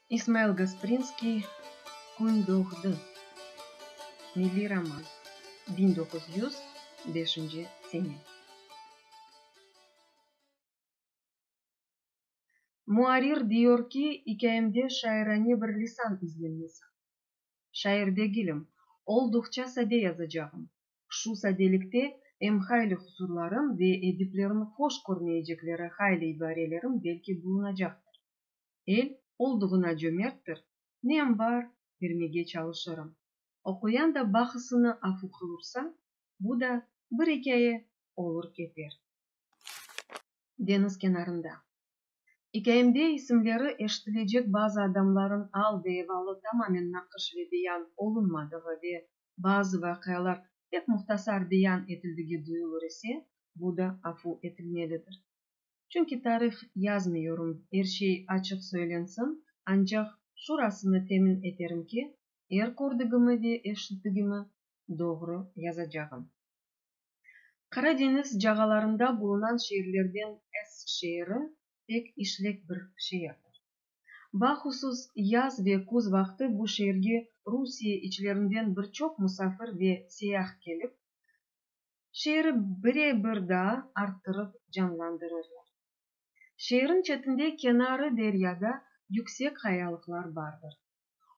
İsmail Gasprinskiy Kün doğdı. Milliy roman. 1905 sene. Muarrir diyor ki, ikâyemde şairane bir lisan izlenmesi. Şair degilim, olduqça sade yazacağım. Şu sadelikte em hayli husurlarım ve ediplerin hoş körmeyecekleri hayli ibarelerim belki bulunacaqtır. El olduğına cömerttir, nem bar, bermege çalışırım. Oquyan da bahısını afu qılursa, bu da bir ikâye olur keter. Deñiz kenarında. İkâyemde isimleri eşitilecek bazı adamların al ve evalı tamamen naqış ve beyan olunmadığı ve bazı vaqialar pek muhtasar beyan etildigi duyulur ise, bu da afu etilmelidir. Çünki tarih yazmıyorum, er şey açıq söylensin, ancaq şurasını temin eterim ki, er kördigimi ve eşittigimi doğru yazacağım. Qara deñiz cağalarında bulunan şeerlerden Es şeeri pek işlek bir şeerdir. Bahusus yaz ve küz vaqtı bu şeerge Rusiye içlerinden bir çoq musafir ve seyah kelip, şeeri bire-bir daa arttırıp canlandırırlar. Şeerin çetinde kenarı deryada yüksek qayalıqlar bardır.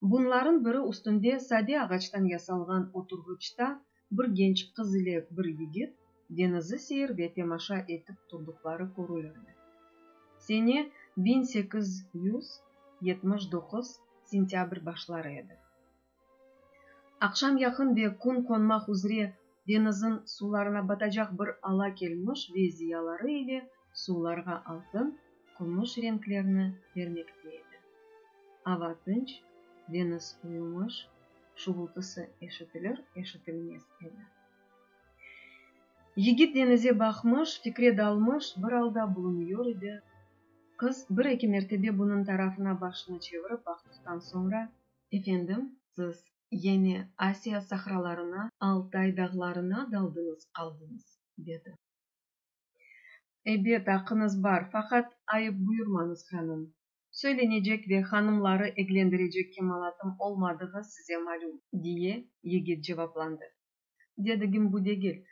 Bunların biri üstünde sade ağaçtan yasalğan oturğıçta bir genç qız ile bir yigit deñizi seyir ve temaşa etip turduqları körülirdi. Sene 1879 sentâbr başları edi. Aqşam yaqın ve kün qonmaq üzre deñizin suvlarına batacaq bir ala kelmiş ve ziyaları ile suvlarğa altın, kümüş renklerni bermekte edi. Ava tınç, deñiz uyumış, şuvultısı eşitilir-eşitilmez edi. Yigit deñize baqmış, fikre dalmış bir alda bulunıyor edi. Qız bir-eki mertebe bunıñ tarafına başını çevirip baqtıqtan soñra, Efendim, siz yene Asiya sahralarına, Altay dağlarına daldıñız qaldıñız, dedi. Ebet, aqqıñız bar, faqat ayıp buyurmañız, hanım. Söylenecek ve hanımları eglendirecek kemalatım olmadığı size malüm, diye yigit cevaplandı. Dedigim bu degil.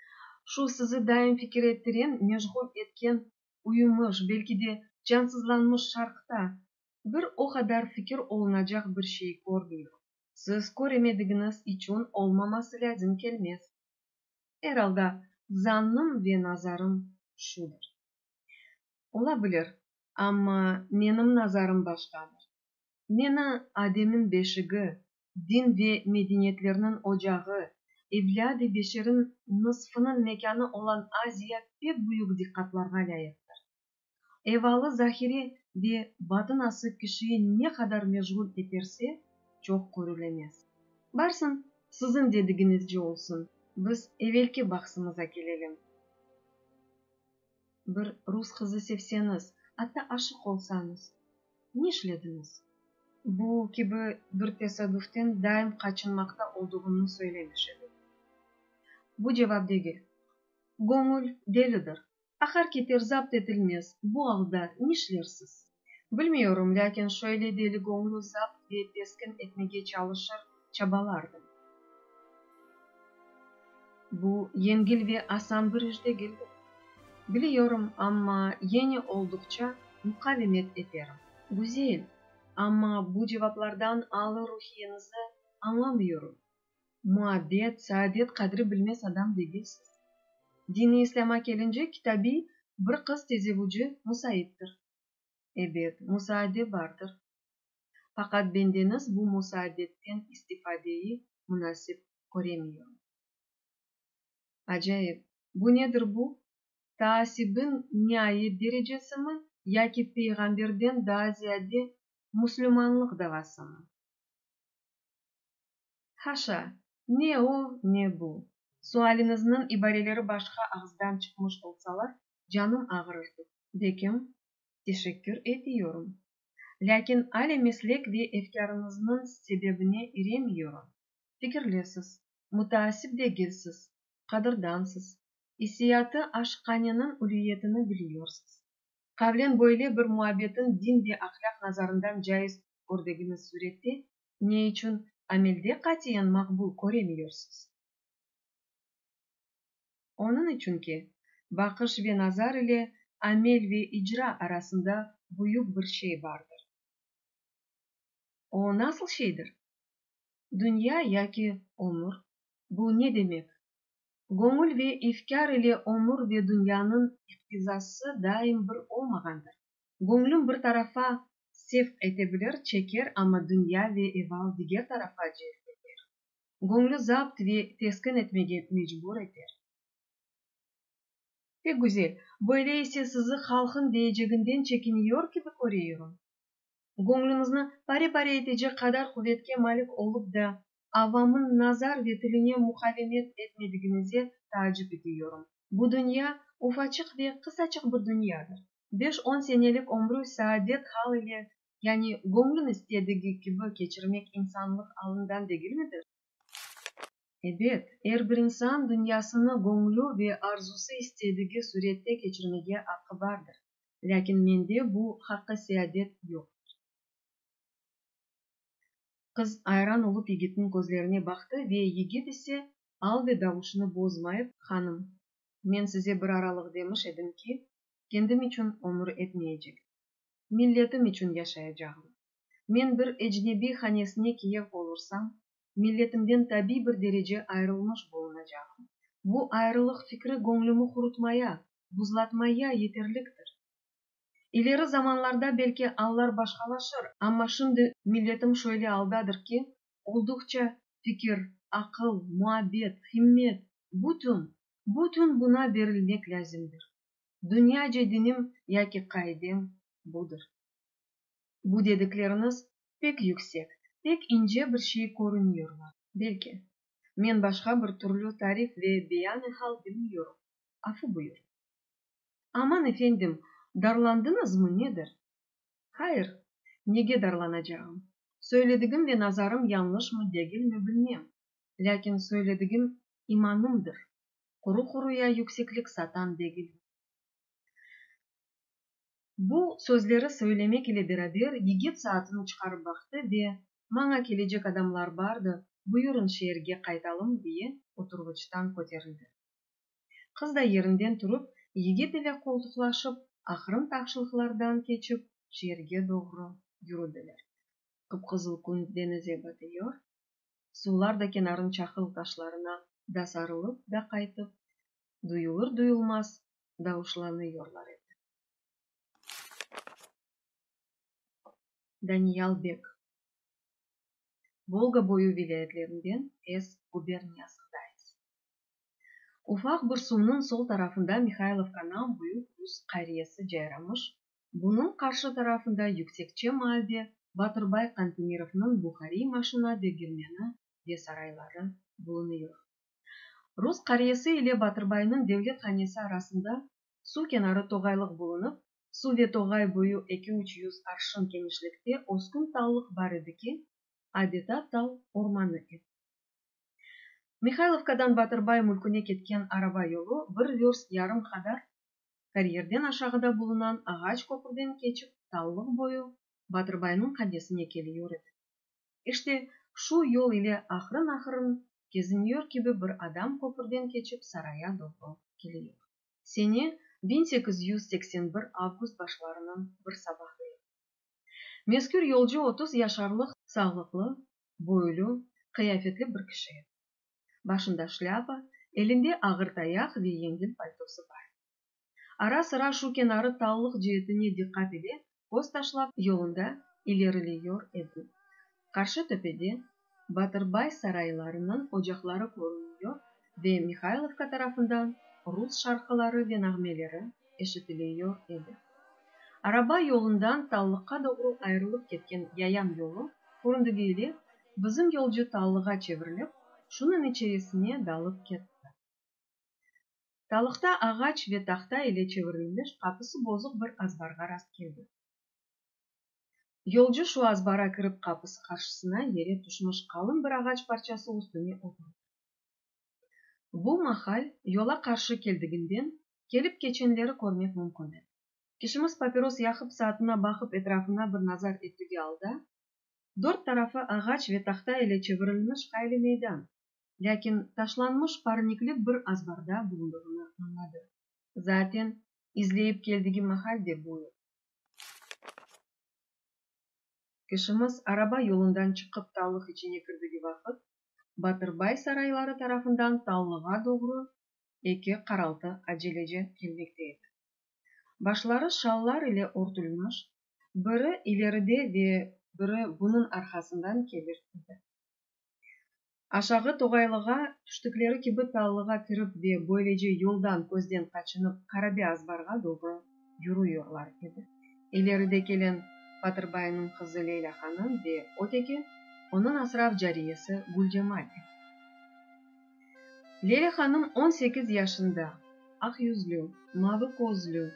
Şu sizi daim fikir ettiren, meşğul etken uyumış, belki de cansızlanmış şarqta bir o qadar fikir olunacaq bir şey körmeyurım. Siz köremedigiñiz içün olmaması lâzim kelmez. Er alda, zannım ve nazarım şudır. Ola bilir, amma menim nazarım başqadır. Meni Ademniñ beşigi, din ve medeniyetlerniñ ocağı, evlâd-i beşerin nısfınıñ mekânı olan Aziya pek büyük diqqatlarğa lâyıqtır. Evalı zahire ve batınası kişiyi ne qadar meşğul eterse, çoq körülemez. Barsın, siziñ dedigiñizce olsun, biz evelki bahsımıza kelelim. Bir rus qızı sevseñiz, atta aşıq olsañız, nişlediñiz? Bu kibi bir tesadüften daim qaçınmaqta olduğımnı söylemiş edim. Bu cevap degil. Göñül delidir. Aqar keter zapt etilmez, bu alda nişlersiz? Bilmiyorum, lâkin şöyle deli göñlü zapt ve teskin etmege çalışır, çabalardım. Bu yengil ve asan bir iş degildir. Biliyorum, amma yene olduqça muqavemet eterim. Güzel, amma bu cevaplardan al-ı ruhiyeñizi añlamıyorum. Muabbet, saadet qadri bilmez adam degilsiz. Din-i İslâma kelince, kitabiy bir qız tezevvüci musaittir. Ebet, musaade bardır. Faqat bendeniz bu musaadetten istifadeyi munasip köremiyorum. Acayip! Bu nedir bu? Taasibin niayet derecesimi yaki peyğamberden daa ziyade müslümanlıq davasımı? Haşa, ne o, ne bu. Sualiñizniñ ibareleri başqa ağızdan çıqmış olsalar, canım ağırırdı. Bekim, teşekkür etiyorum. Lâkin ale meslek ve efkârıñıznıñ sebebine iremiyorum. Fikirlisiz, mutaasip degilsiz, qadırdansız, issiyatı aşıqaneniñ ülüyetini biliyorsız. Qavlen böyle bir muabbetin din ve ahlâq nazarından caiz. kördigiñiz sürette ne içün amelde qatiyen maqbul köremiyorsız? Onıñ içün ki, baqış ve nazar ile amel ve icra arasında büyük bir şey bardır. O nasıl şeydir? Dünya yaki ömür, bu ne demek? Göñül ve ifkâr ile ömür ve dünyanıñ iqtizası daim bir olmağandır. Göñlüm bir tarafa sevq ete bilir, çeker, amma dünya ve eval diger tarafa celp eter. Göñlü zapt ve teskin etmege mecbur eter. Pek güzel, böyle ise sizi halqıñ deyeceginden çekiniyor kibi körüyorum. Göñlüñizni pare-pare etecek qadar quvetke malik olıp da, avamıñ nazar ve tiline muqavemet etmedigiñize taacip etiyorum. Bu dünya ufaçıq ve qısaçıq bir dünyadır. Beş-on senelik ömrü saadet hal ile, yani göñlüñ istedigi kibi keçirmek insanlıq alından degilmidir? Ebet, er bir insan dünyasını göñlü ve arzusı istedigi sürette keçirmege aqqı bardır. Lâkin mende bu haqqı-seadet yoqtır. Qız ayran olıp yigitniñ közlerine baqtı ve yigit ise al ve davuşını bozmayıp, Hanım, men size bir aralıq demiş edim ki, kendim içün ömür etmeyecek, milletim içün yaşayacağım. Men bir ecnebiy hanesine kiyev olursam, milletimden tabiy bir derece ayırılmış bulunacağım. Bu ayrılıq fikri göñlümi qurutmaya, buzlatmaya yeterliktir. İleri zamanlarda belki allar başqalaşır, amma şimdi milletim şöyle aldadır ki, olduqça fikir, aqıl, muabbet, himmet, bütün, bütün buna berilmek lâzimdir. Dünyaca dinim yaki qaidem budır. Bu dedikleriñiz pek yüksek, pek ince bir şey körünüyorlar. Belki, men başqa bir türlü tarif ve beyan-ı hal bilmiyorum. Afu buyur. Aman, efendim, darlandıñızmı, nedir? Hayır, nege darlanacağım? Söyledigim ve nazarım yañlışmı, degilmi, bilmem. Lâkin söyledigim imanımdır. Quru-quruya yükseklik satan degilim. Bu sözleri söylemek ile beraber yigit saatını çıqarıp baqtı ve, Maña kelecek adamlar bardı, buyurıñ şeerge qaytalım, diye oturğıçtan köterildi. Qız da yerinden turıp, yigit ile qoltuqlaşıp, aqırın tağşılıqlardan keçip, şeerge doğru yürüdiler. Qıp-qızıl kün deñize batıyor, suvlar da kenarın çaqıl taşlarına da sarılıp, da qaytıp, duyulır-duyulmaz davuşlanıyorlar edi. Daniyal bek. Volga boyu vilâyetlerinden Es guberniyasındayız. Ufaq bir suvnıñ sol tarafında Mihaylovka nam büyük rus qariyesi cayramış, bunıñ qarşı tarafında yüksekçe maalde Batırbay Qantemirovnıñ buhariy maşina degirmeni ve sarayları bulunıyor. Rus qariyesi ile Batırbaynıñ devlet hanesi arasında suv kenarı toğaylıq bulunıp, suv ve toğay boyu eki-üç 100 arşın kenişlikte öskün tallıq bar edi ki, adeta tal ormanı edi. Mihaylovkadan Batırbay mülküne ketken araba yolu bir vörst yarım qadar karyerden aşağıda bulunan ağaç köpürden keçip tallıq boyu Batırbaynıñ hanesine keliyor edi. İşte, şu yol ile aqırın-aqırın keziniyor kibi bir adam köpürden keçip saraya doğru keliyor. Sene 1881 avgust başlarınıñ bir sabahı edi. Mezkür yolcu 30 yaşarlıq sağlıqlı, boylu, qıyafetli bir kişi edi. Başında şlâpa, elinde ağır tayaq ve yengil paltosı bar edi. Ara-sıra şu kenarı tallıq ceetine diqqat ile köz taşlap yolunda ileriliyor edi. Qarşı töpede Batırbay saraylarınıñ ocaqları körüniyor ve Mihaylovka tarafından rus şarqıları ve nağmeleri eşitiliyor edi. Araba yolundan tallıqqa doğru ayırılıp ketken yayan yolu köründigi ile bizim yolcu tallığa çevirilip, şunıñ içerisine dalıp ketti. Tallıqta ağaç ve tahta ile çevirilmiş qapısı bozuq bir azbarğa rastkeldi. Yolcu şu azbarğa kirip qapısı qarşısına yere tüşmüş qalın bir ağaç parçası üstüne oturdı. Bu mahal yola qarşı keldiginden kelip keçenleri körmek mümkün edi. Kişimiz papiros yaqıp saatına baqıp etrafına bir nazar ettigi alda. Dört tarafı ağaç ve tahta ile çevirilmiş hayli meydan, lâkin taşlanmış parnikli bir azbarda bulundığını añladı. Zaten, izleyip keldigi mahal de bu edi. Kişimiz araba yolundan çıqıp tallıq içine kirdigi vaqıt, Batırbay sarayları tarafından tallığa doğru eki qaraltı acelece kelmekte edi. Başları şallar ile örtülmiş, biri ileride ve biri bunıñ arqasından kelir edi. Aşağı toğaylığa tüştikleri kibi tallığa kirip ve böylece yoldan közden qaçınıp harabe azbarğa doğru yürüyorlar edi. İleride kelen Batırbaynıñ qızı Leylâ hanım ve öteki onıñ asrav cariyesi Gülcemal edi. Leylâ hanım 18 yaşında, aq yüzlü, mavı közlü,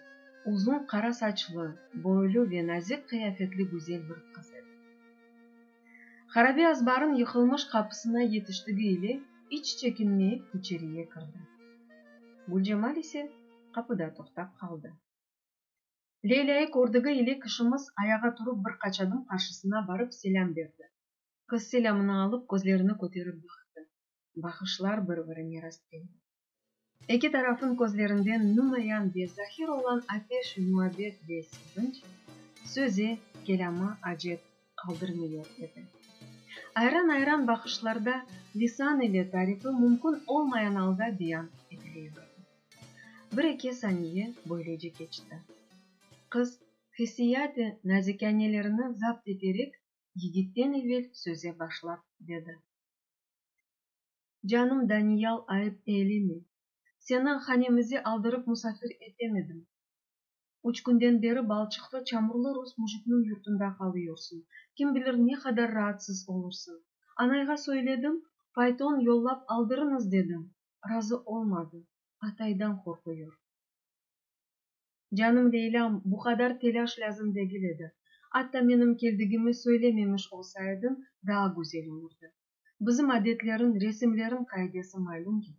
uzun qara saçlı, boylu ve nazik qıyafetli güzel bir qız edi. Harabe azbarıñ yıqılmış qapısına yetiştigi ile iç çekinmeyip içeriye kirdi. Gülcemal ise qapıda toqtap qaldı. Leylâyı kördigi ile kişimiz ayağa turıp bir qaç adım qarşısına barıp selâm berdi. Qız selâmını alıp közlerini köterip baqtı. Baqışlar bir-birine rastkeldi. Eki tarafıñ közlerinden numayan ve zahir olan ateş-i muabbet ve sevinç söze, kelâma acet qaldırmıyor edi. Ayran-ayran baqışlarda lisan ile tarifi mümkün olmayan alda beyan etileyurdı. Bir-eki saniye böylece keçti. Qız hissiyat-i nazikânelerini zapt eterek, yigitten evel söze başlap, dedi. Canım Daniyal ayıp eyleme. Seni hanemize aldırıp musafir etemedim. Üç künden beri balçıqlı, çamurlı rus mujikniñ yurtunda qalıyorsıñ. Kim bilir ne qadar raatsız olursıñ. Anayğa söyledim, fayton yollap aldırıñız dedim. Razı olmadı. Ataydan qorquyur. Canım Leylâm, bu qadar telâş lâzim degil edi. Atta menim keldigimi söylememiş olsaydıñ, daa güzel olurdı. Bizim adetlerin, resimlerin qaidesi malüm ya.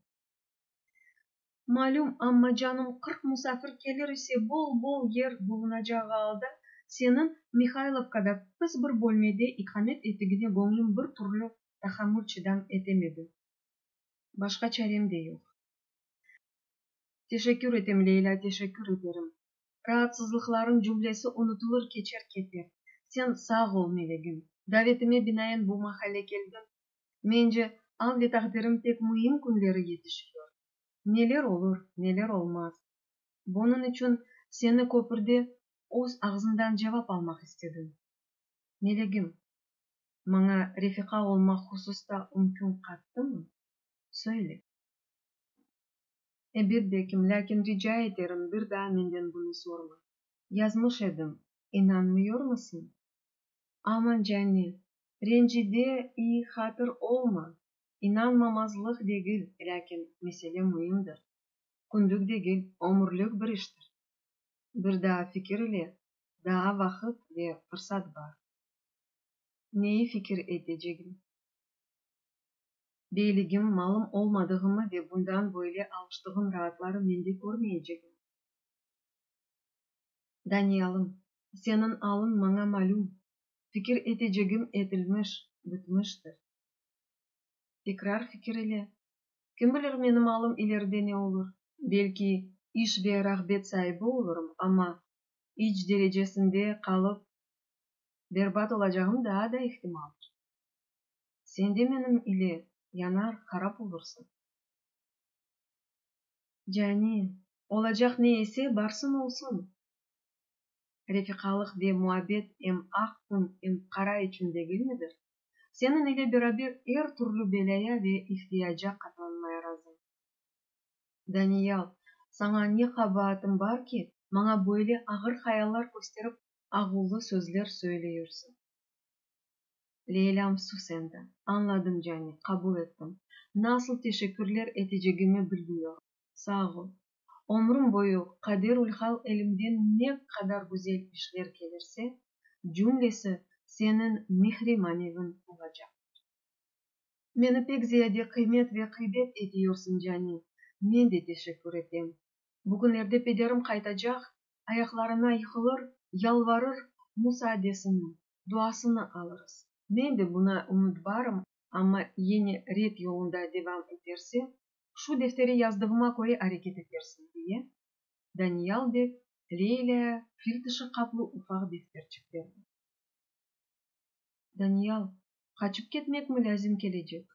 Malüm, amma, canım, 40 musafir kelir ise bol-bol yer bulunacağı alda seniñ Mihaylovkada pis bir bölmede iqamet ettigine göñlüm bir türlü tahammül çıdam etemedi. Başqa çarem de yoq. Teşekkür etem, Leylâ, teşekkür eterim. Raatsızlıqlarıñ cümlesi unutılır keçer keter. Sen sağ ol, melegim. Davetime binaen bu mahalle keldiñ. Mence, al ve taqdirim pek müim künleri yetişiyor. Neler olur, neler olmaz. Bunıñ içün seni köpürde öz ağzından cevap almaq istedim. Melegim, maña refiqa olmaq hususta ümkün qattımı? Söyle. Ebet, bekim, lâkin rica eterim, bir daa menden bunı sorma. Yazmış edim, inanmıyormısıñ? Aman, cani, rencide i hatır olma, inanmamazlıq degil, lâkin mesele müimdir. Künlük degil, ömürlik bir iştir. Bir daa fikir ile, daa vaqıt ve fırsat bar. Neyi fikir etecegim? Beyligim, malım olmadığımı ve bundan böyle alıştığım raatları mende körmeycegim. Daniyalım, seniñ alıñ maña malüm, fikir etecegim etilmiş, bitmiştir. Tekrar fikir ile, kim bilir menim alım ileride ne olur, belki iş ve rağbet saibi olurım, amma iç derecesinde qalıp berbat olacağım daa da ihtimaldır. Sen de menim ile yanar, harap olursıñ. Cani, olacaq ne ise, barsın olsun. Refiqalıq ve muabbet em aq kün, em qara içün degilmidir? Seniñ ile beraber er türlü belâya ve ihtiyaca qatlanmaya razım. Daniyal, saña ne qabaatım bar ki, maña böyle ağır hayallar kösterip, ağuvlı sözler söyleyursiñ? Leylâm, sus endi. Añladım, cani, qabul ettim. Nasıl teşekkürler etecegimi bilmiyorum. Sağ ol. Ömrüm boyu qader-ül-hal elimden ne qadar güzel işler kelirse, cümlesi seniñ mihri maneviñ olacaqtır. Meni pek ziyade qıymet ve qıybet etiyorsıñ, cani, men de teşekkür etem. Bugünlerde pederim qaytacaq, ayaqlarına yıqılır, yalvarır, musaadesini, duasını alırız. Men de buna ümütvarım, amma yine red yolunda devam eterse, şu deftere yazdığıma köre areket etersiñ, diye, Daniyal bek Leylâya fil tişi qaplı ufaq defterçik berdi. Daniyal, qaçıp ketmekmi lâzim kelecek?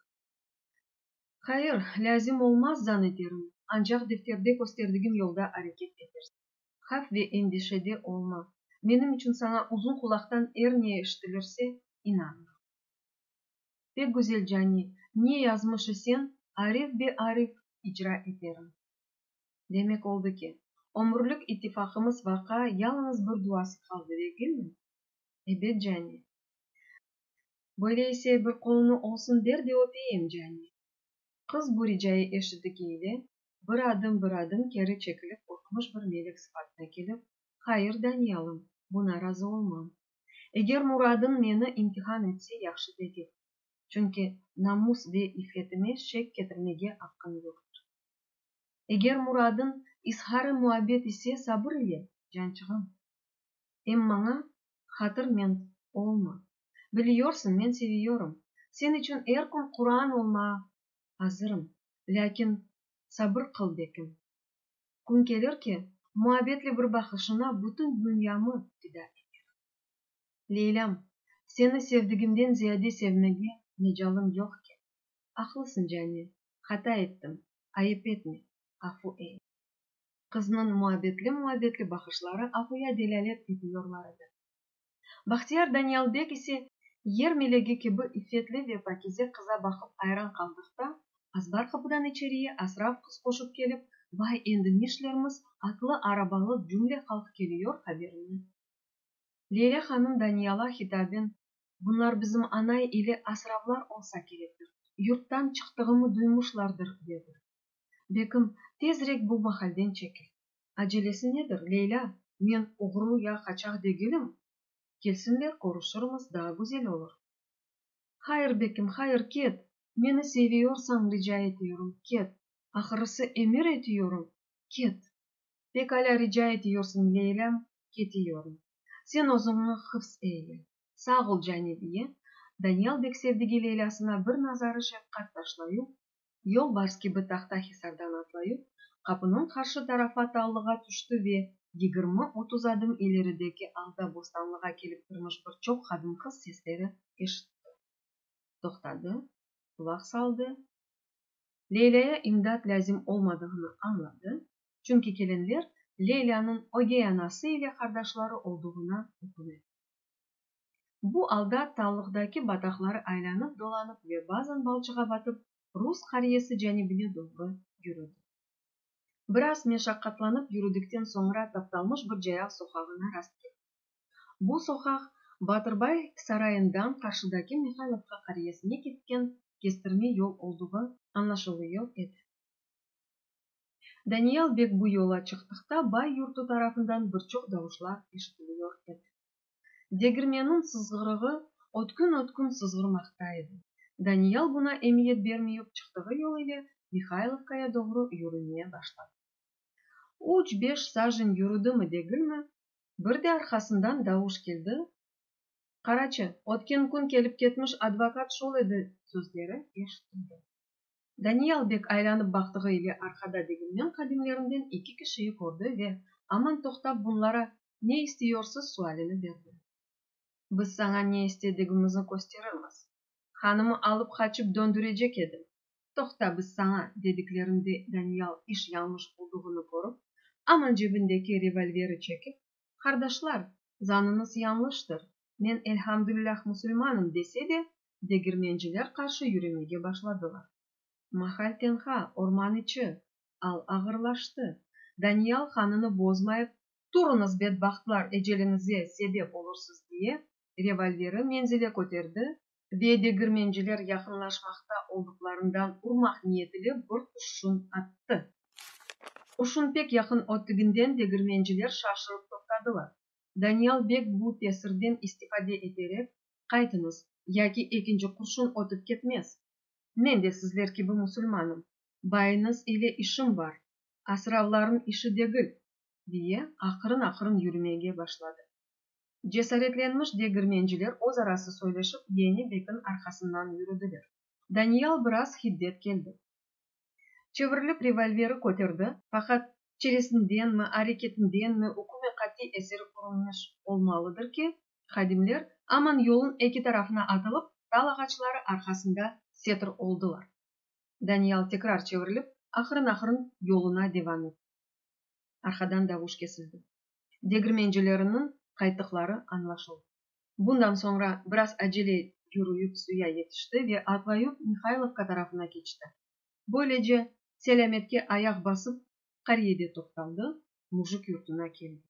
Hayır, lâzim olmaz, zan eterim, ancaq defterde kösterdigim yolda areket etersiñ. Havf ve endişede olma, menim içün saña uzun qulaqtan er ne eşitilirse, inanma. Pek güzel, cani, ne yazmış isen, arif be arif icra eterim. Demek oldı ki, ömürlik ittifaqımız vaqa yalıñız bir duası qaldı, degilmi? Ebet, cani. Böyle ise bir qolunı olsun ber de öpeyim, cani. Qız bu ricayı eşitigi ile, bir adım-bir adım keri çekilip qorqmuş bir melek sıfatına kelip, Hayır, Daniyalım, buna razı olmam. Eger muradıñ meni imtihan etse yahşı degil. Çünki namus ve iffetime şek ketirmege aqqıñ yoqtır. Eger muradıñ izhar-ı muabbet ise sabır ile, cançığım. Em maña hatırmend olma. Biliyorsıñ, men seviyorum. Sen içün er kün Quran olmağa azırım. Lâkin sabır qıl bekim. Kün kelir ki, muabbetle bir baqışıña bütün dünyamı fida eterim. Leylâm, seni sevdigimden ziyade sevmege mecalım yoq ki. Aqlısıñ, cani, hata ettim, ayıp etme, afu eyle. Qıznıñ muabbetli-muabbetli baqışları afuya delâlet etiyorlar edi. Bahtiyar Daniyal bek ise yer melegi kibi iffetli ve pakize qıza baqıp ayran qaldıqta, azbar qapıdan içeriye asrav qız qoşıp kelip, Vay, endi nişlermiz, atlı-arabalı cümle halq keliyor haberini Leylâ hanım Daniyala hitaben, Bunlar bizim anay ile asravlar olsa kerektir, yurttan çıqtığımı duymuşlardır, dedi. Bekim, tezrek bu mahalden çekil. Acelesi nedir, Leylâ, men oğru ya qaçaq degilim, kelsinler, körüşirmiz, daa güzel olur. Hayır, bekim, hayır, ket, meni seviyorsañ, rica etiyorum, ket, ahırısı emir etiyorum, ket. Pek alâ rica etiyorsıñ, Leylâm, ketiyorum. Sen özüñni hıfz eyle. Sağ ol, cani, diye, Daniyal bek sevdigi Leylâsına bir nazar-ı şefqat taşlayıp, Yolbars kibi tahta hisardan atlayıp, qapınıñ qarşı tarafa tallığa tüşti ve 20-30 adım ilerideki alda bostanlığa kelip kirmiş bir çoq qadın-qız sesleri eşitti. Toqtadı, qulaq saldı. Leylâya imdat lâzim olmadığını añladı, çünki kelenler Leylânıñ ögey anası ile qardaşları olduğuna üküm etti. Bu alda tallıqtaki bataqları aylanıp-dolanıp ve bazan balçığa batıp, rus qariyesi canibine doğru yürüdi. Biraz meşaqqatlanıp yürüdikten soñra taptalmış bir cayav soqağına rastkeldi. Bu soqaq Batırbay sarayından qarşıdaki Mihaylovka qariyesine ketken kestirme yol olduğı añlaşılıyor edi. Daniyal bek bu yola çıqtıqta bay yurtu tarafından bir çoq davuşlar eşitiliyor edi. Degirmenniñ sızğırığı ötkün-ötkün sızğırmaqta edi. Daniyal buna emiyet bermeyip çıqtığı yol ile Mihaylovkaya doğru yürümeye başladı. Üç-beş sajen yürüdimi-degilmi, bir de arqasından davuş keldi, Qaraçı, ötken kün kelip ketmiş advokat şol edi sözleri eşitildi. Daniyal bek aylanıp baqtığı ile arqada degirmen hadimlerinden eki kişiyi kördi ve aman toqtap bunlara Ne istiyorsız sualini berdi. Biz saña ne istedigimizni kösterirmiz. Hanımı alıp qaçıp döndürecek ediñ. Toqta, biz saña, dediklerinde Daniyal iş yañlış olduğını körip, aman cebindeki revolveri çekip, Qardaşlar, zanıñız yañlıştır, men elhamdülilâh musulmanım, dese de, degirmenciler qarşı yürümege başladılar. Mahal tenha, orman içi, al ağırlaştı. Daniyal hanını bozmayıp, Turıñız, bedbahtlar, eceliñize sebep olursız, diye, revolveri menzile köterdi ve degirmenciler yaqınlaşmaqta olduqlarından urmaq niyetile bir qurşun attı. Qurşun pek yaqın öttiginden degirmenciler şaşırıp toqtadılar. Daniyal bek bu tesirden istifade eterek, Qaytıñız, yaki ekinci qurşun ötip ketmez. Men de sizler kibi musulmanım. Bayıñız ile işim bar. Asravlarnıñ işi degil, diye aqırın-aqırın yürümege başladı. Cesaretlenmiş degirmenciler öz arası söyleşip yene bekin arqasından yürüdiler. Daniyal biraz hiddet keldi. Çevirilip revolveri köterdi, faqat çeresindenmi, areketindenmi ükümi qatiy eseri körünmiş olmalıdır ki, hadimler aman yolun eki tarafına atılıp, tal ağaçları arqasında setr oldılar. Daniyal tekrar çevirilip, aqırın-aqırın yoluna devam etti. Arqadan davuş kesildi. Degirmencileriniñ qayttıqları añlaşıldı. Bundan soñra biraz acele yürüyip suya yetişti ve atlayıp Mihaylovka tarafına keçti. Böylece, selâmetke ayaq basıp, qariyede toqtaldı, mujik yurtuna keldi.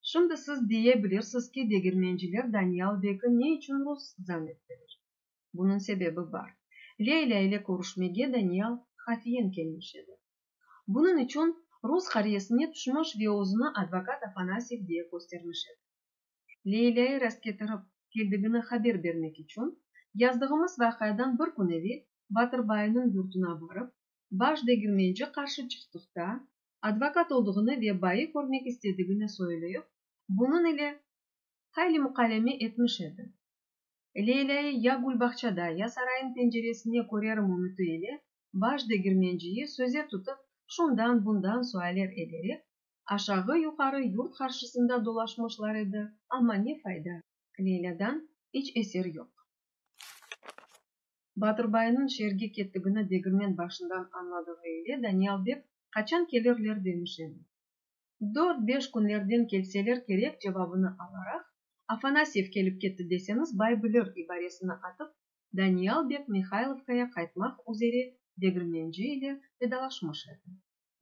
Şimdi siz deye bilirsiz ki, degirmenciler Daniyal beki ne içün rus zan ettiler? Bunıñ sebebi bar. Leylâ ile körüşmege Daniyal hafiyen kelmiş edi. Bunıñ içün rus qariyesine tüşmüş ve özüni advokat Afanasyev diye köstermiş edi. Leylâyı rastketirip, keldigini haber bermek içün, yazdığımız vaqiadan bir kün evel Batırbaynıñ yurtuna barıp, baş degirmenci qarşı çıqtıqta, advokat olduğını ve bayı körmek istedigini söyleyip, bunıñ ile hayli muqaleme etmiş edi. Leylâyı ya gülbağçada, ya sarayın penceresine körerim ümüti ile baş degirmenciyi söze tutıp, şundan-bundan sualler ederek, aşağı-yuqarı yurt qarşısında dolaşmışlar edi, amma ne fayda, Leylâdan iç eser yoq. Batırbaynıñ şeerge kettigini degirmen başından añladığı ile Daniyal bek qaçan kelirler demiş edi. Dört-beş künlerden kelseler kerek cevabını alaraq, Afanasyev kelip ketti deseñiz bay bilir ibaresini atıp, Daniyal bek Mihaylovkaya qaytmaq üzere degirmenci ile vedalaşmış edi.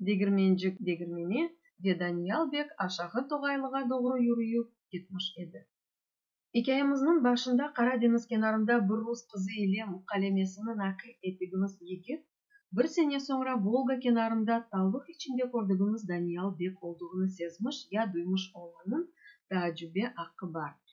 Degirmenci degirmene ve Daniyal bek aşağı toğaylığa doğru yürüyip ketmiş edi. İkâyemizniñ başında Qara deñiz kenarında bir rus qızı ile muqalemesini naqil ettigimiz yigit, bir sene soñra Volga kenarında tallıq içinde kördigimiz Daniyal bek olduğını sezmiş ya duymuş olmanıñ taacübe aqqı bardır.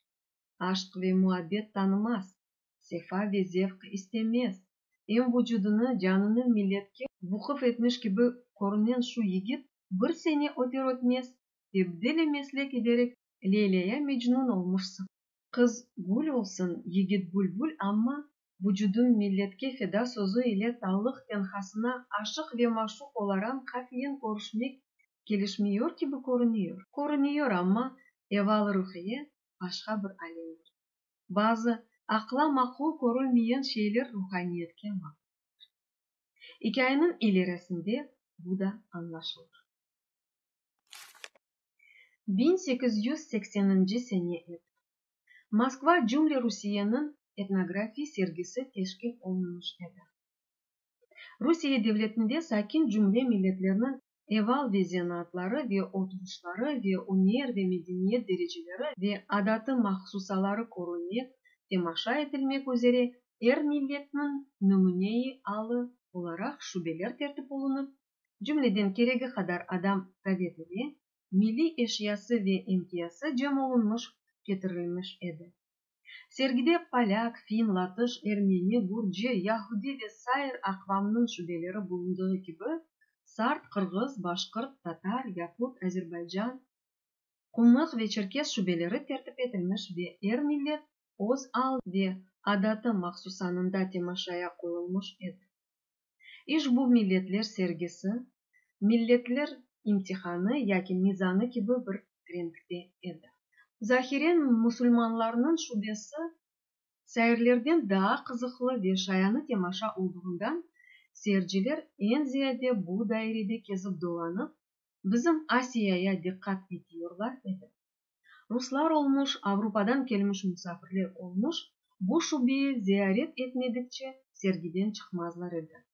Aşq ve muabbet tanımaz, sefa ve zevq istemez, em vucudını, canını milletke vuquf etmiş kibi körünen şu yigit bir sene öter-ötmez tebdil-i meslek ederek Leylâya mecnun olmuşsıñ. Qız gül olsun, yigit bülbül, amma vucudım milletke feda sözü ile tallıq tenhasına aşıq ve maşuq olaran qafiyen körüşmek kelişmiyor kibi körüniyor. Körüniyor, amma eval-ı ruhiye başqa bir alemdir. Bazı aqla maqul körülmeyen şeyler ruhaniyetke maquldır. İkâyeniñ ilerisinde bu da añlaşılır. 1880-nci sene edi. Moskva cümle Rusiyeniñ etnografiy sergisi teşkil olunmış edi. Rusiye devletinde sakin cümle milletlerniñ eval ve zenaatları ve oturışları ve üner ve medeniyet dereceleri ve adatı mahsusaları körülmek, temaşa etilmek üzere er milletniñ nümüne-i alı olaraq şubeler tertip olunıp, cümleden keregi qadar adam davet ile milliy eşyası ve emtiyası cem olunmış ketirilmiş edi. Sergide polâk, fin, latış, ermeni, gürci, yahudi ve sair aqvamnıñ şubeleri bulundığı kibi, sart, qırğız, başqırt, tatar, yakut, azerbaycan, qumıq ve çerkes şubeleri tertip etilmiş ve er millet öz al ve adatı mahsusanında temaşaya qoyulmış edi. İşbu milletler sergisi, milletler imtihanı yaki mizanı kibi bir renkte edi. Zahiren, musulmanlarnıñ şubesi sairlerden daa qızıqlı ve şayanı temaşa olduğından, seyirciler eñ ziyade bu dairede kezip dolanıp, bizim Asiyaya diqqat etiyorlar edi. Ruslar olmuş, Avrupadan kelmiş musafirler olmuş, bu şubeyi ziyaret etmedikçe sergiden çıqmazlar edi.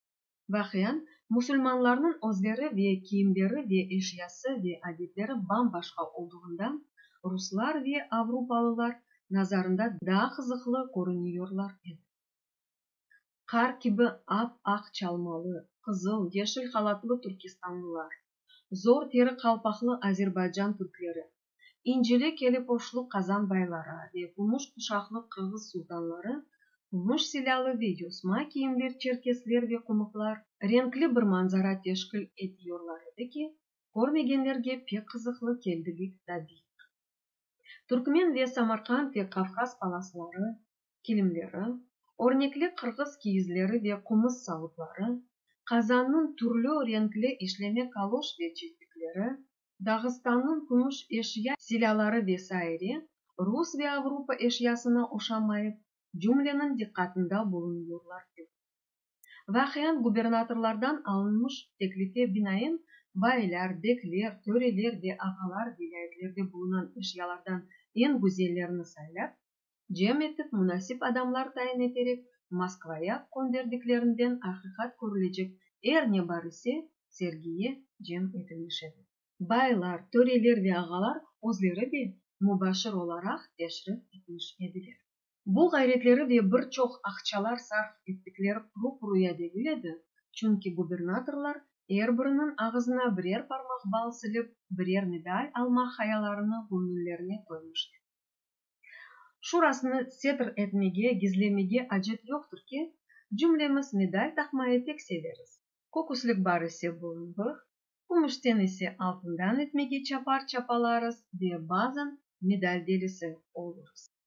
Vaqian, musulmanlarnıñ özleri ve kiyimleri ve eşyası ve adetleri bam-başqa olduğından ruslar ve avrupalılar nazarında daa qızıqlı körüniyorlar edi. Qar kibi ap-aq çalmalı, qızıl, yeşil halatlı turkestanlılar, zor teri qalpaqlı azerbaycan türkleri, incili kelipoşlu qazan bayları ve kümüş quşaqlı qırğız sultanları, kümüş silâlı ve yosma kiyimli çerkesler ve qumıqlar renkli bir manzara teşkil etiyorlar edi ki, körmegenlerge pek qızıqlı keldigi tabiiydir. Türkmen ve Samarqand ve Qafqaz palasları, kilimleri, örnekli qırğız kiyizleri ve qumuz savutları, Qazannıñ türlü renkli işleme kaloş ve çetikleri, Dağıstannıñ kümüş eşya silâları ve saire rus ve avrupa eşyasına oşamayıp, cümleniñ diqqatında bulunıyorlar edi. Vaqian gubernatorlardan alınmış teklife binaen baylar, bekler, töreler ve ağalar vilâyetlerde bulunan eşyalardan eñ güzellerini saylap, cem etip munasip adamlar tayin eterek Moskvaya könderdiklerinden aqiqat körülecek er ne bar ise sergiye cem etilmiş edi. Baylar, töreler ve ağalar özleri de mübaşir olaraq teşrif etmiş ediler. Bu ğayretleri ve bir çoq aqçalar sarf ettikleri quru-quruya degil edi, çünki gubernatorlar er biriniñ ağızına birer parmaq bal silip, birer medal almaq hayallarını göñüllerine qoymış edi. Şurasını setr etmege, gizlemege acet yoqtır ki, cümlemiz medal taqmayı pek severiz. Köküslik bar ise bulunır, kümüşten ise altından etmege çapar çapalarız ve bazan medal delisi olurız.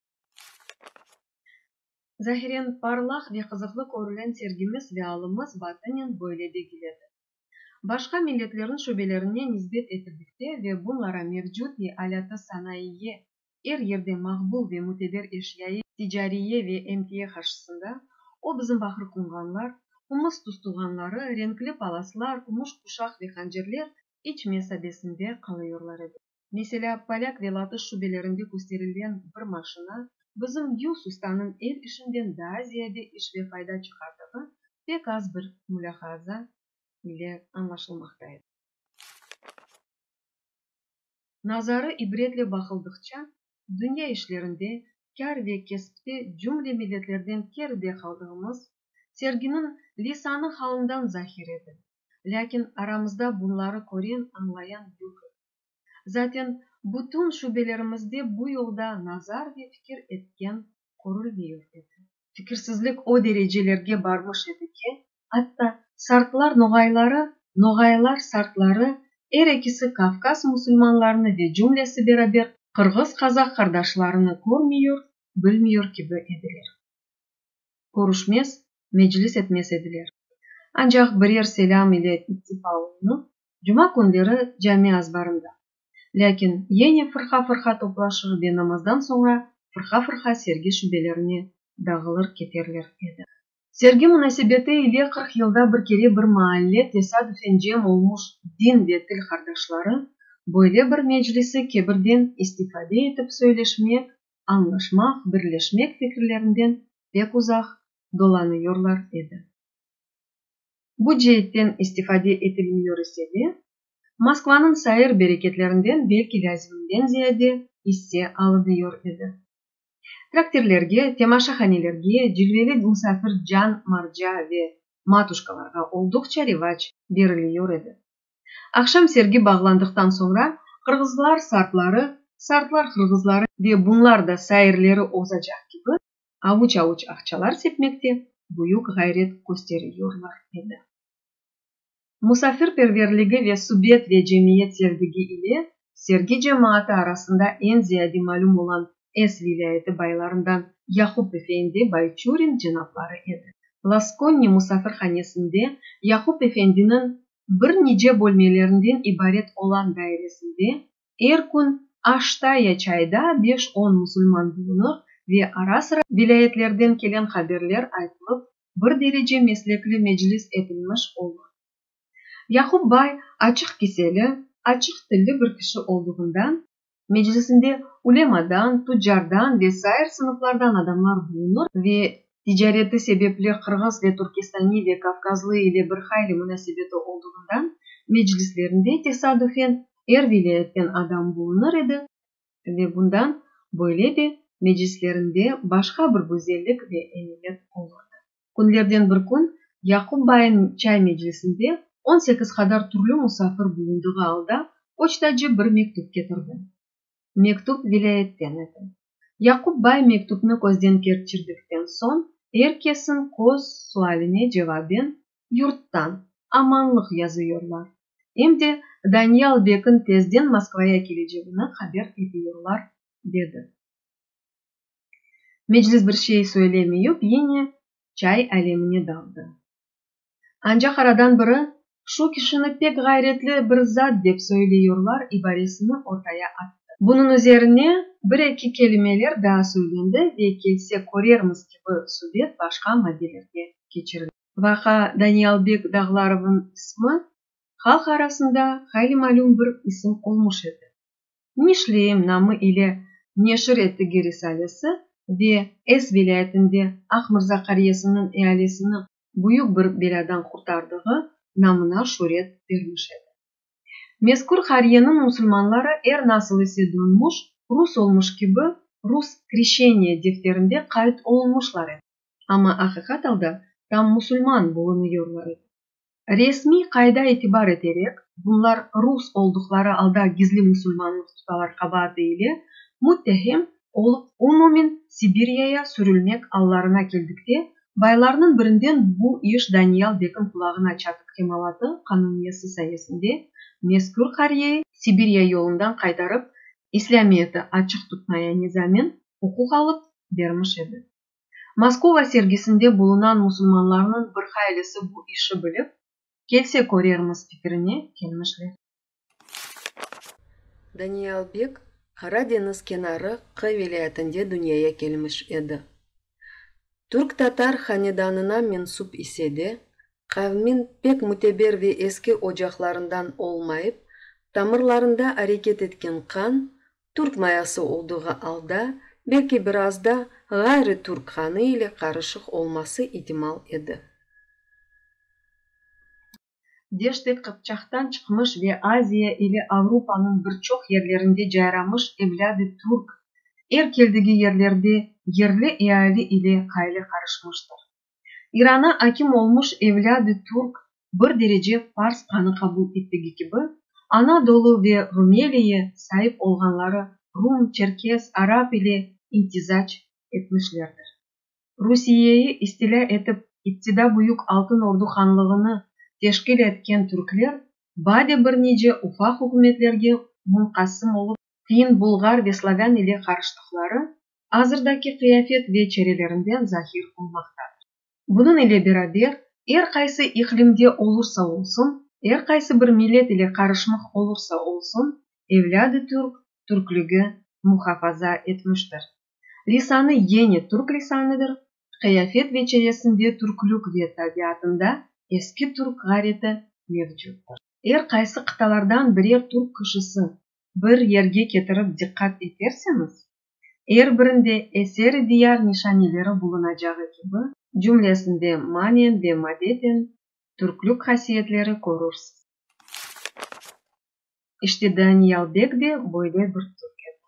Zahiren, parlaq ve qızıqlı körülen sergimiz ve alımız batınen böyle degil edi. Başqa milletlerniñ şubelerine nisbet etildikte ve bunlara mevcut-i alât-ı sanaiye er yerde maqbul ve müteber eşyayı ticariye ve emtiye qarşısında o bizim baqır qumğanlar, qumuz tustulğanları, renkli palaslar, kümüş quşaq ve hancerler iç mesabesinde qalıyorlar edi. Meselâ, polâk ve latış şubelerinde kösterilen bir maşina bizim yüz ustanıñ el işinden daa ziyade iş ve fayda çıqardığı pek az bir mulâhaza ile añlaşılmaqta edi. Nazarı ibretle baqıldıqça, dünya işlerinde, kâr ve kespte cümle milletlerden keride qaldığımız, serginiñ lisanı halından zahir edi. Lâkin aramızda bunları kören, añlayan yoq edi. Zaten, bütün şubelerimizde bu yolda nazar ve fikir etken körülmeyur edi. Fikirsizlik o derecelerge barmış edi ki, atta sartlar noğayları, noğaylar sartları, er ekisi Kavkaz musulmanlarını ve cümlesi beraber qırğız-qazaq qardaşlarını körmeyur, bilmeyur kibi ediler. Körüşmez, meclis etmez ediler. Ancaq birer selâm ile iktifa olunıp, cuma künleri cami azbarında, lâkin yene fırqa-fırqa toplaşır ve namazdan soñra fırqa-fırqa sergi şubelerine dağılır keterler edi. Sergi munasebeti ile 40 yılda bir kere bir maalle tesadüfen cem olmuş din ve til qardaşları böyle bir meclisi kebirden istifade etip söyleşmek, añlaşmaq, birleşmek fikirlerinden pek uzaq dolanıyorlar edi. Bu ceetten istifade etilmiyor ise de, Moskvanıñ sair bereketlerinden belki lâziminden ziyade isse alınıyor edi. Traktirlerge, temaşahanelerge, cilveli musafir can marca ve matuşkalarğa olduqça revac beriliyor edi. Aqşam sergi bağlandıqtan soñra qırğızlar sartları, sartlar qırğızları ve bunlar da sairleri ozacaq kibi avuç-avuç aqçalar sepmekte büyük ğayret kösteriyorlar edi. Musafirperverligi ve subet ve cemiyet sevdigi ile sergi cemaatı arasında eñ ziyade malüm olan Es vilâyeti baylarından Yaqub efendi Bayçurin cenapları edi. Laskonni musafirhanesinde Yaqub efendiniñ bir nice bölmelerinden ibaret olan dairesinde er kün aşta ya çayda beş-on musulman bulunır ve ara-sıra vilâyetlerden kelen haberler aytılıp, bir derece meslekli meclis etilmiş olur. Yaqub bay açıq kiseli, açıq tilli bir kişi olduğından, meclisinde ulemadan, tuccardan ve sair sınıflardan adamlar bulunır ve ticareti sebepli qırğız ve turkestaniy ve kavkazlı ile bir hayli munasebeti olduğından, meclislerinde tesadüfen er vilâyetten adam bulunır edi ve bundan böyle de meclislerinde başqa bir güzellik ve emiyet olurdı. Künlerden bir kün Yaqub bayıñ çay meclisinde 18 qadar türlü musafir bulundığı alda poçtacı bir mektüp ketirdi. Mektüp vilâyetten edi. Yaqub bay mektüpni közden keçirdikten soñ, er kesin köz sualine cevaben, Yurttan, amanlıq yazıyorlar. Em de Daniyal bekiñ tezden Moskvaya kelecegini haber etiyorlar. Dedi. Meclis bir şey söylemeyüp yine çay alemine daldı. Ancaq aradan biri, Şu kişini pek ğayretli bir zat dep söyleyurlar ibaresini ortaya attı. Bunıñ üzerine bir-eki kelimeler daa söylendi ve kelse körermiz kibi subet başqa maddelerge keçirildi. Vaqa Daniyalbek Dağlarovnıñ ismi halq arasında hayli malüm bir isim olmuş edi. Nişleyim namı ile neşir ettigi risalesi ve Es vilâyetinde Aqmırza qaryesiniñ ealisini büyük bir belâdan qurtardığı namına şüret bermiş edi. Mezkür qaryeniñ musulmanları er nasıl ise dönmüş, rus olmuş kibi, rus Krişçeniye defterinde qayd olunmışlar edi. Amma aqiqat alda tam musulman bulunıyorlar edi. Resmiy qayda itibar eterek, bunlar rus olduqları alda gizli musulmanlıq tutalar qabaatı ile müttehem olıp umumen Sibiryaya sürülmek allarına keldikte, baylarnıñ birinden bu iş Daniyal bekiñ qulağına çatıp kemalatı qanuniyesi sayesinde mezkür qaryeyi Sibirya yolundan qaytarıp islâmiyeti açıq tutmaya nizamen uquq alıp bermiş edi. Moskova sergisinde bulunan musulmanlarnıñ bir haylisi bu işi bilip, kelse körermiz fikirine kelmişler. Daniyal bek Qara deñiz kenarı Qı vilâyetinde dünyaya kelmiş edi. Türk-tatar hanedanına mensüp ise de, qavmin pek müteber ve eski ocaqlarından olmayıp, tamırlarında areket etken qan, türk mayası olduğı alda, belki biraz da ğayrı türk qanı ile qarışıq olması itimal edi. Deşt-i Qıpçaqtan çıqmış ve Aziya ile Avrupanıñ bir çoq yerlerinde cayramış evlâd-ı türk er keldigi yerlerde yerli eali ile hayli qarışmıştır. İrana akim olmuş evlâd-ı türk bir derece fars qanı qabul ettigi kibi, Anadolu ve Rumeliye saip olğanları rum, çerkes, arap ile imtizac etmişlerdir. Rusiyeyi istilâ etip iptida büyük Altın Ordu hanlığını teşkil etken türkler bade bir nice ufaq ükümetlerge munqasım olıp fin, bulğar ve slavân ile qarıştıqları azırdaki qıyafet ve çerelerinden zahir olmaqtadır. Bunıñ ile beraber er qaysı iqlimde olursa olsun, er qaysı bir millet ile qarışmıq olursa olsun, evlâd-ı türk türklügi muhafaza etmiştir. Lisanı yene türk lisanıdır, qıyafet ve çeresinde türklük ve tabiatında eski türk ğareti mevcuttır. Er qaysı qıtalardan birer türk kişisi bir yerge ketirip diqqat eterseñiz, er birinde eser-i diyar nişaneleri bulunacağı kibi, cümlesinde manen ve madeten türklük hasiyetleri körürsiz. İşte Daniyal bek de böyle bir türk edi.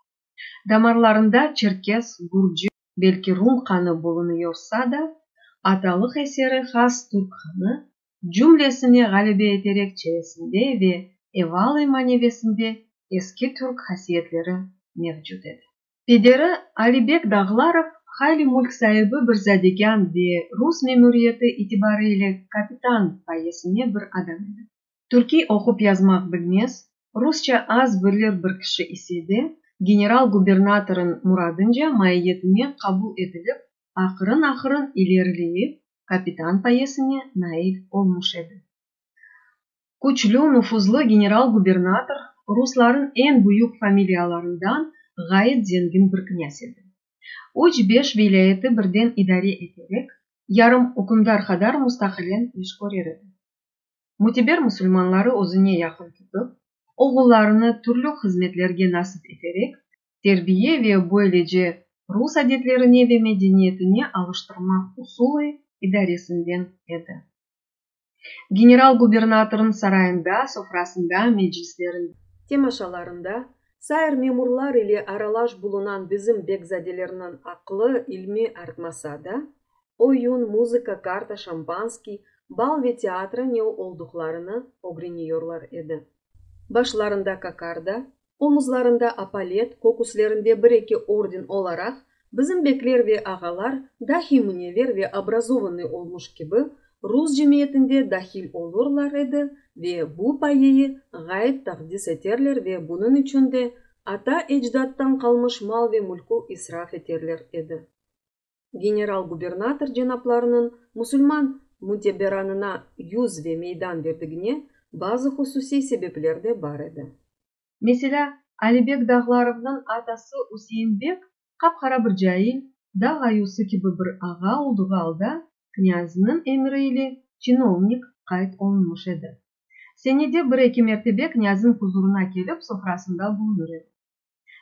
Damarlarında çerkes, gürci, belki rum qanı bulunıyorsa da, atalıq eseri has türk qanı, cümlesine ğalebe eterek çeresinde ve eval-i manevesinde eski türk hasiyetleri mevcut edi. Pederi Ali bek Dağlarov hayli mülk saibi bir zadegân ve rus memuriyeti itibarı ile kapitan payesine bir adam edi. Türkiy oqup yazmaq bilmez, rusça az bilir bir kişi ise de, general-gubernatorıñ muradınca maiyetine qabul etilip, aqırın-aqırın ilerileyip, kapitan payesine nail olmuş edi. Küçlü, nufuzlı general-gubernator rusların eñ büyük familiyalarından ğayet zengin bir knâz edi. Üç-beş vilâyeti birden idare eterek, yarım ükümdar qadar mustaqilen iş körer edi. Müteber musulmanları özüne yaqın tutıp, oğullarını türlü hızmetlerge nasip eterek, terbiye ve böylece rus adetlerine ve medeniyetine alıştırmaq usul-ı idaresinden edi. General-gubernatornıñ sarayında, sofrasında, meclislerinde, temaşalarında sair memurlar ile aralaş bulunan bizim bekzadelerniñ aqlı, ilmi artmasa da, oyun, muzıka, karta, şampanskiy, bal ve teatro ne olduqlarını ögreniyorlar edi. Başlarında kokarda, omuzlarında apalet, köküslerinde bir-eki orden olaraq, bizim bekler ve ağalar dahi münever ve obrazovannıy olmuş kibi, rus cemiyetinde dahil olurlar edi ve bu payeyi ğayet taqdis eterler ve bunıñ içün de. Ata-ecdattan qalmış mal ve mülkü israf eterler edi. General-gubernator cenaplarınıñ musulman müteberanına yüz ve meydan berdigine bazı hususiy sebepler de bar edi. Meselâ, Alibek Dağlarovnıñ atası Üsein bek qap-qara bir cail, dağ ayusı kibi bir ağa olduğı alda knâzniñ emiri ile çinovnik qayd olunmış edi. Senede bir-eki mertebe knâzniñ huzurına kelip sofrasında bulunır edi.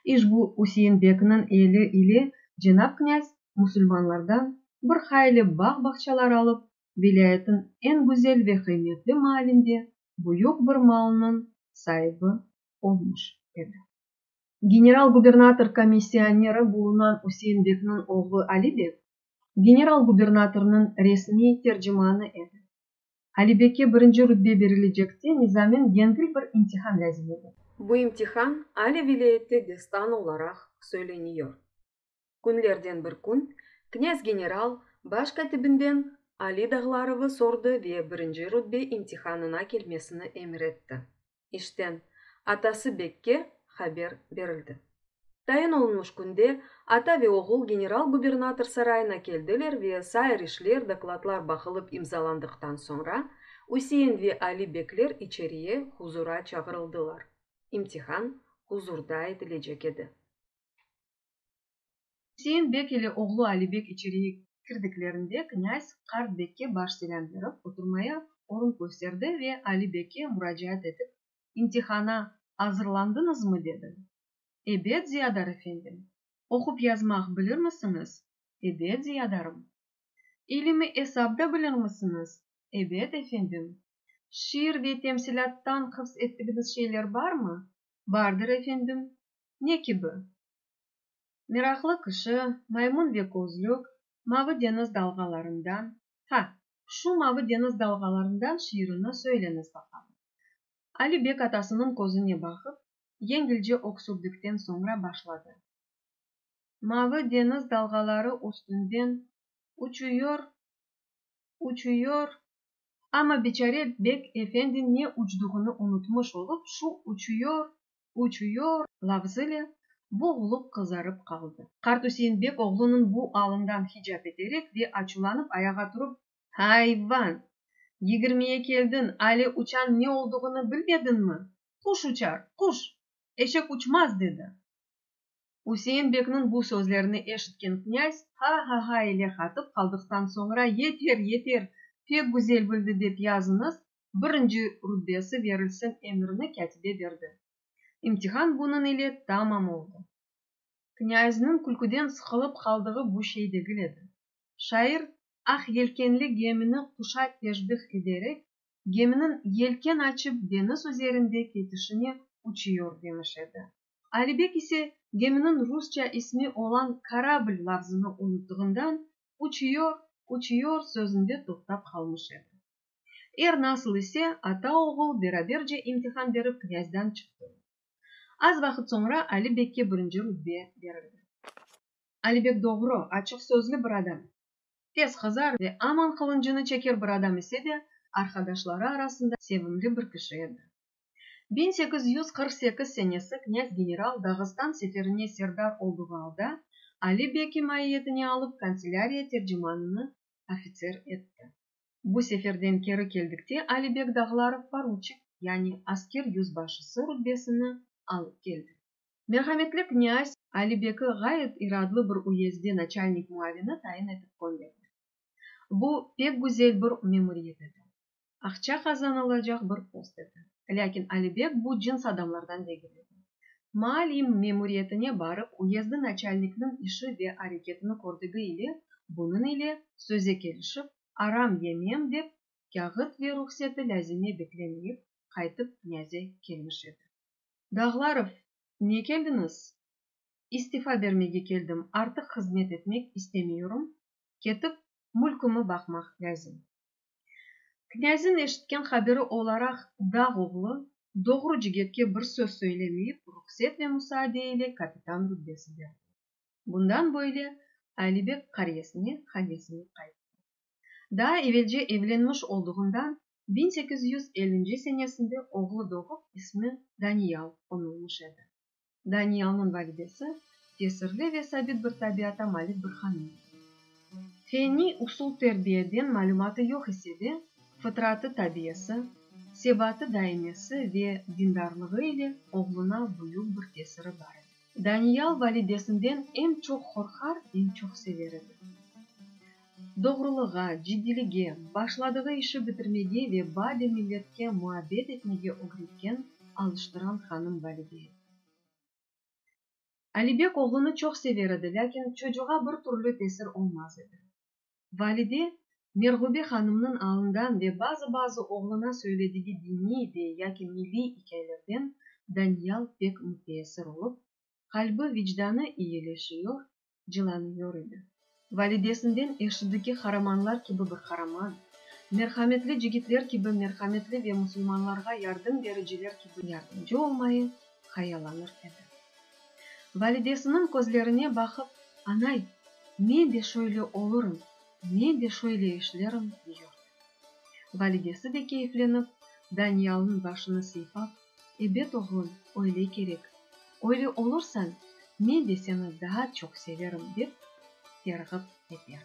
İşbu Üsein bekniñ eli ile cenap knâz musulmanlardan bir hayli bağ-bağçalar alıp, vilâyetin eñ güzel ve qıymetli maalinde büyük bir malnıñ saibi olmuş edi. General-gubernator komissioneri bulunan Üsein bekniñ oğlu Ali bek general-gubernatornıñ resmiy tercimanı edi. Ali bekke birinci rutbe berilecekte nizamen yengil bir imtihan lâzim edi. Bu imtihan ale vilâyette destan olaraq söyleniyor. Künlerden bir kün knâz general baş kâtibinden Ali Dağlarovı sordı ve birinci rutbe imtihanına kelmesini emir etti. İşten, atası bekke haber berildi. Tayin olunmış künde ata ve oğul general-gubernator sarayına keldiler ve sair işler, dokladlar baqılıp imzalandıqtan soñra, Üsein ve Ali bekler içeriye, huzura çağırıldılar. İmtihan huzurda etilecek edi. Üsein bek ile oğlu Ali bek içeriye kirdiklerinde knâz qart bekke baş selâm berip, oturmaya orun kösterdi ve Ali bekke muracaat etip, İmtihana azırlandıñızmı? dedi. Ebet, ziyadar efendim. Oqup yazmaq bilirmisiñiz? Ebet, ziyadarım. İlimi esap da bilirmisiñiz? Ebet, efendim. Şiir ve temsilâttan hıfz ettigiñiz şeyler barmı? Bardır, efendim. Ne kibi? Meraqlı kişi, maymun ve közlük, mavı deñiz dalğalarından. Ha, şu Mavı deñiz dalğalarından şiirini söyleñiz baqalım. Ali bek atasınıñ közüne baqıp, yengilce öksürdikten soñra başladı. Mavı deñiz dalğaları üstünden uçuyor, uçuyor. Amma biçare bek efendi ne uçduğını unutmış olıp, şu uçuyor, uçuyor lafzıle boğulıp qızarıp qaldı. Qart Üsein bek oğlunıñ bu alından hicap eterek ve açuvlanıp ayağa turıp, Hayvan! Yigirmiye keldiñ, ale uçan ne olduğını bilmediñmi? Quş uçar, quş! Eşek uçmaz! dedi. Üsein bekniñ bu sözlerini eşitken knâz ha-ha-ha ile qatıp qaldıqtan soñra, Yeter, yeter, pek güzel bildi dep yazıñız, birinci rutbesi verilsin emirini kâtibe berdi. İmtihan bunıñ ile tamam oldı. Knâzniñ külküden sıqılıp qaldığı bu şey degil edi. Şair aq yelkenli gemini quşa teşbih ederek, geminiñ yelken açıp deñiz üzerinde ketişine uçuyor demiş edi. Alibek ise geminiñ rusça ismi olan korabl lafzını unuttığından uçuyor, uçuyor sözünde toqtap qalmış edi. Er nasıl ise, ata-oğul beraberce imtihan berip knâzdan çıqtılar. Az vaqıt soñra Ali bekke birinci rutbe berildi. Alibek doğru, açıq sözlü bir adam. Tez qızar ve aman qılıncını çeker bir adam ise de, arqadaşları arasında sevimli bir kişi edi. 1848 senesi knâz general Dağıstan seferine serdar olduğı alda Ali beki maiyetine alıp kantselâriya tercimanını ofitser etti. Bu seferden keri keldikte Alibek Dağlarov poruçik, yani asker yüzbaşısı rutbesini alıp keldi. Merhametli knâz Alibeki ğayet iradlı bir uyezde naçalnik muavini tayin etip könderdi. Bu pek güzel bir memuriyet edi. Aqça qazanılacaq bir post edi. Lâkin Alibek bu cins adamlardan degil edi. Maalim memuriyetine barıp uyezdi naçalnikniñ işi ve areketini kördigi ile bunıñ ile söze kelişip, aram yemem dep, kâğıt ve ruhseti lâzime beklemeyip, qaytıp knâze kelmiş edi. Dağlarov, ne keldiñiz? İstifa bermege keldim, artıq hızmet etmek istemeyurım, ketip mülkümi baqmaq lâzim. Knâzin eşitken haberi olaraq dağ oğlu, doğru cigetke bir söz söylemeyip, ruhset ve musaade ile kapitan rutbesi berdi. Bundan böyle Alibek qaryesine, hanesine qayttı. Daa evelce evlenmiş olduğından 1850 senesinde oğlu doğıp, ismi Daniyal qonulmış edi. Daniyalnıñ validesi tesirli ve sabit bir tabiata malik bir hanım edi. Fenniy usul terbiyeden malümatı yoq ise de, fıtratı tabiyesi, sebatı daimesi ve dindarlığı ile oğluna büyük bir tesiri bar edi. Daniyal validesinden em çoq qorqar, em çoq sever edi. Doğrulığa, ciddiylige, başladığı işi bitirmege ve bade milletke muabbet etmege ögretken, alıştıran hanım valide edi. Alibek oğlunı çoq sever edi, lâkin çocuğa bir türlü tesir olmaz edi. Valide, Merğube hanımnıñ alından ve bazı-bazı oğluna söyledigi diniy ve yaki milliy ikâyelerden Daniyal pek müteessir olıp, qalbi, vicdanı iyileşiyor, cılanıyor edi. Validesinden eşidigi qaramanlar kibi bir qaraman, merhametli cigitler kibi merhametli ve musulmanlarğa yardım bericiler kibi yardımcı olmayı hayallanır edi. Validesiniñ közlerine baqıp, Anay, men de şöyle olurım, men de şöyle işlerim, diyordı. Validesi de keyflenip, Daniyalnıñ başını sıypap, Ebet, oğlum, öyle kerek. Öyle olursañ, men de seni daa çoq severim, dep terğip eter.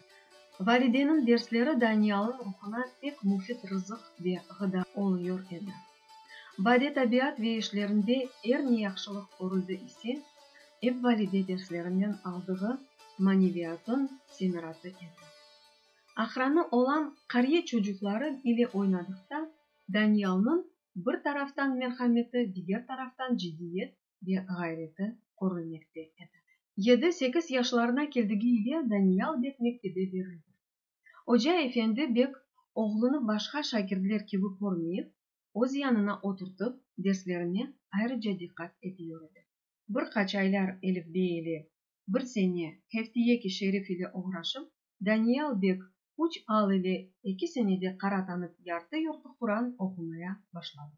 Valideniñ dersleri Daniyalnıñ ruhuna pek müfit rızıq ve ğıda oluyor edi. Bade tabiat ve işlerinde er ne yahşılıq körüldi ise, ep valide derslerinden aldığı maneviyatın semeratı edi. Aqranı olan qariye çocuqları ile oynadıqta Daniyalnıñ bir taraftan merhameti, diger taraftan ciddiyet ve ğayreti körülmekte edi. Yedi-sekiz yaşlarına keldigi ile Daniyal bek mektebe berildi. Oca efendi bek oğlunı başqa şagirdler kibi körmeyip, öz yanına oturtıp, derslerine ayrıca diqqat etiyor edi. Bir qaç aylar elifbe ile, bir sene heftiyeki şerif ile oğraşıp, Daniyal bek üç al ile eki senede qara tanıp yartı-yurtu Quran oqumaya başladı.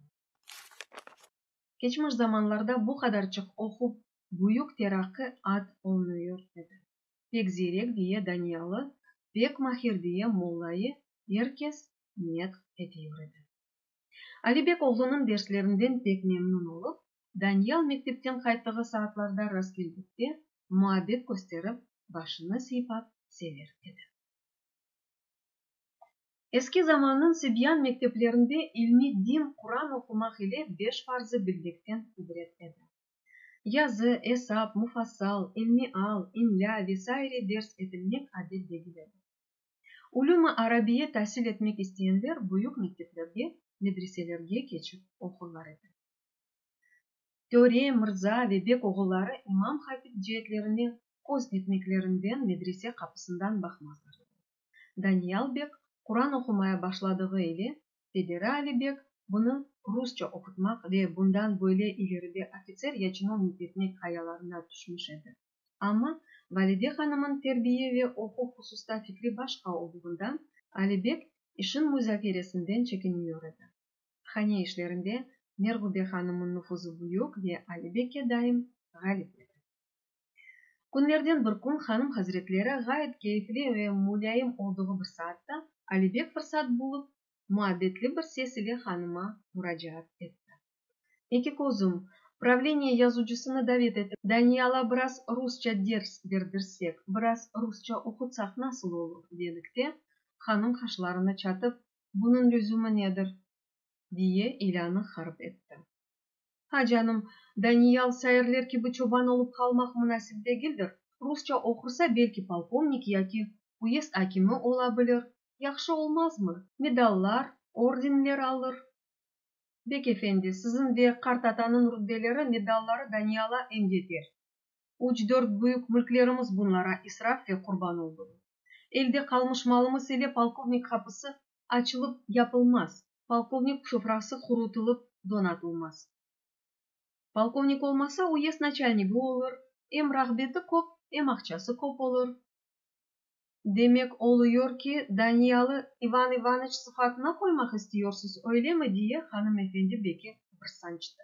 Keçmiş zamanlarda bu qadarçıq oqup büyük teraqqi ad olunıyor edi. Pek ziyrek diye Daniyalı, pek mahir diye mollayı er kes medh etiyor edi. Alibek oğlunıñ derslerinden pek memnün olıp, Daniyal mektepten qayttığı saatlarda rastkeldikte muabbet kösterip, başını sıypap sever edi. Eski zamannıñ sibyan mekteplerinde ilmi din Quran oqumaq ile beş farzı bilmekten ibret edi. Yazı, esap, mufassal, ilmi al, imlâ ve saire ders etilmek adet degil edi. Ulüm-i arabiye tasil etmek isteyenler büyük mekteplerge, medreselerge keçip oqurlar edi. Töre, mırza ve bek oğulları imam-hatip cietlerine köz etmeklerinden medrese qapısından baqmazlar edi. Daniyal bek Quran oqumaya başladığı ile pederi Ali bek bunı rusça oqutmaq ve bundan böyle ileride ofitser ya çinovnik etmek hayalarına tüşmüş edi. Amma valide hanımıñ terbiye ve oquv hususta fikri başqa olduğından Ali bek işin muzakeresinden çekiniyor edi. Hane işlerinde Merğube hanımıñ nufuzı büyük ve Ali bekke daim ğalip edi. Künlerden bir kün hanım hazretleri ğayet keyfli ve mulâyim olduğı bir saatta Alibek fırsat bulıp, muabbetli bir ses ile hanıma muracaat etti. Eki közüm, pravleniye yazıcısını davet etip, Daniyala biraz rusça ders berdirsek, biraz rusça oqutsaq nasıl olur? dedikte, hanım qaşlarını çatıp, Bunıñ lüzümi nedir? diye ilânı harp etti. Ha, canım, Daniyal sairler kibi çoban olıp qalmaq munasip degildir, rusça oqursa, belki polkovnik yaki uyezd akimi ola bilir, yahşı olmazmı, medallar, ordenler alır. Bek efendi, siziñ ve qartatanıñ rutbeleri, medalları Daniyala em yeter. Üç-dört büyük mülklerimiz bunlara israf ve qurban oldı. Elde qalmış malımız ile polkovnik qapısı açılıp yapılmaz, polkovnik sofrası qurutılıp donatılmaz. Polkovnik olmasa, uyezd naçalnigi olur, em rağbeti köp, em aqçası köp olur. Demek oluyor ki, Daniyalı İvan İvanıç sıfatına qoymaq istiyorsız, öylemi? diye hanım efendi beke bir sançtı.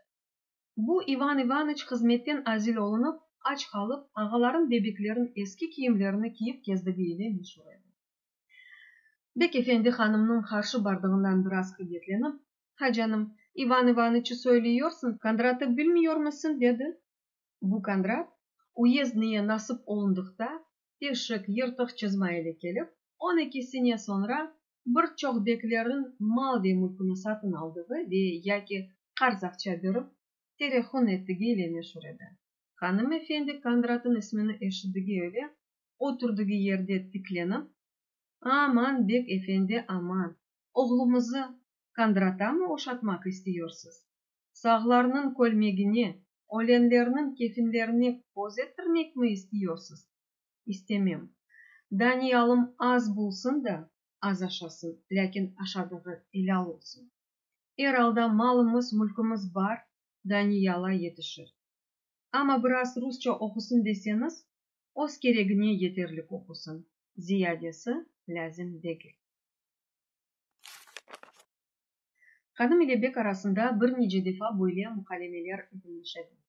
Bu İvan İvanıç hızmetten azil olunıp, aç qalıp, ağaların bebeklerin eski kiyimlerini kiyip kezdigi ile meşur edi. Bek efendi hanımnıñ qarşı bardığından biraz hıdetlenip, Ha, canım, İvan İvanıçı söylüyorsıñ, Kondratı bilmiyormısıñ? dedi. Bu Kondrat uyezdnıye nasıp olundıqta teşik, yırtıq çızma ile kelip, 12 sene soñra bir çoq beklerin mal ve mülküni satın aldığı ve yaki qarz aqça berip terehhun ettigi ile meşur edi. Hanım efendi Kondratın ismini eşitdigi ile oturdigi yerde tiklenip, Aman, bek efendi, aman, oğlumızı Kondratamı oşatmaq istiyorsız? Sağlarnıñ kölmegine, ölenlerniñ kefinlerine köz ettirmekmi istiyorsız? İstemem. Daniyalım az bulsın da, az aşasın, lâkin aşadığı elâl olsun. Er alda malımız, mülkümiz bar, Daniyala yetişir. Amma biraz rusça oqusın deseñiz, öz keregine yeterlik oqusın, ziyadesi lâzim degil. Hanım ile bek arasında bir nice defa böyle muqalemeler etilmiş edi.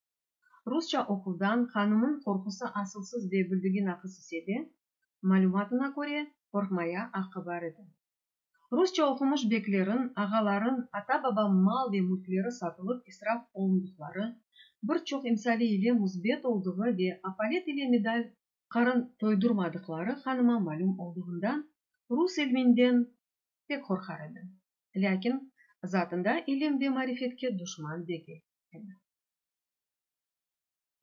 Rusça oquvdan hanımıñ qorqusı asılsız ve bildigi naqıs ise de, malümatına köre, qorqmaya aqqı bar edi. Rusça oqumış beklerin, ağaların ata-baba mal ve mülkleri satılıp israf olundıqları, bir çoq emsali ile müsbet oldığı ve apalet ile medal qarın toydurmadıqları hanıma malüm oldığından, rus ilminden pek qorqar edi. Lâkin zatında ilim ve marifetke duşman degil edi.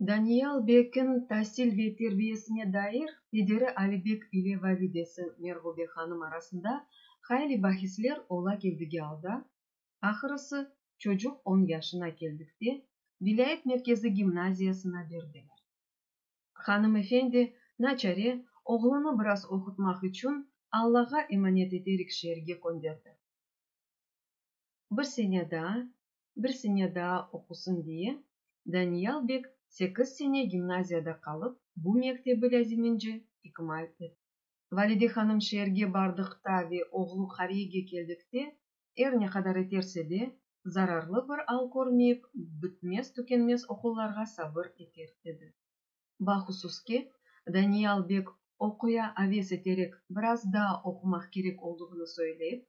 Daniyal bekin tasil ve terbiyesine dair pederi Ali bek ile validesi Merğube hanım arasında hayli bahisler ola keldigi alda, ahırısı çocuq on yaşına keldikte vilâyet merkezi gimnaziyasına berdiler. Hanım efendi, naçare, oğlunı biraz oqutmaq içün Allağa emanet eterek şeerge könderdi. Bir sene daa, bir sene daa oqusın diye, Daniyal bek sekiz sene gimnaziyada qalıp, bu mektebi lâzimince ikmal etti. Valide hanım şeerge bardıqta ve oğlu qariyege keldikte, er ne qadar eterse de, zararlı bir al körmeyip, bitmez-tükenmez oquvlarğa sabır eter edi. Bahusus ki, Daniyal bek oquya aves eterek, biraz daa oqumaq kerek olduğını söyleyip,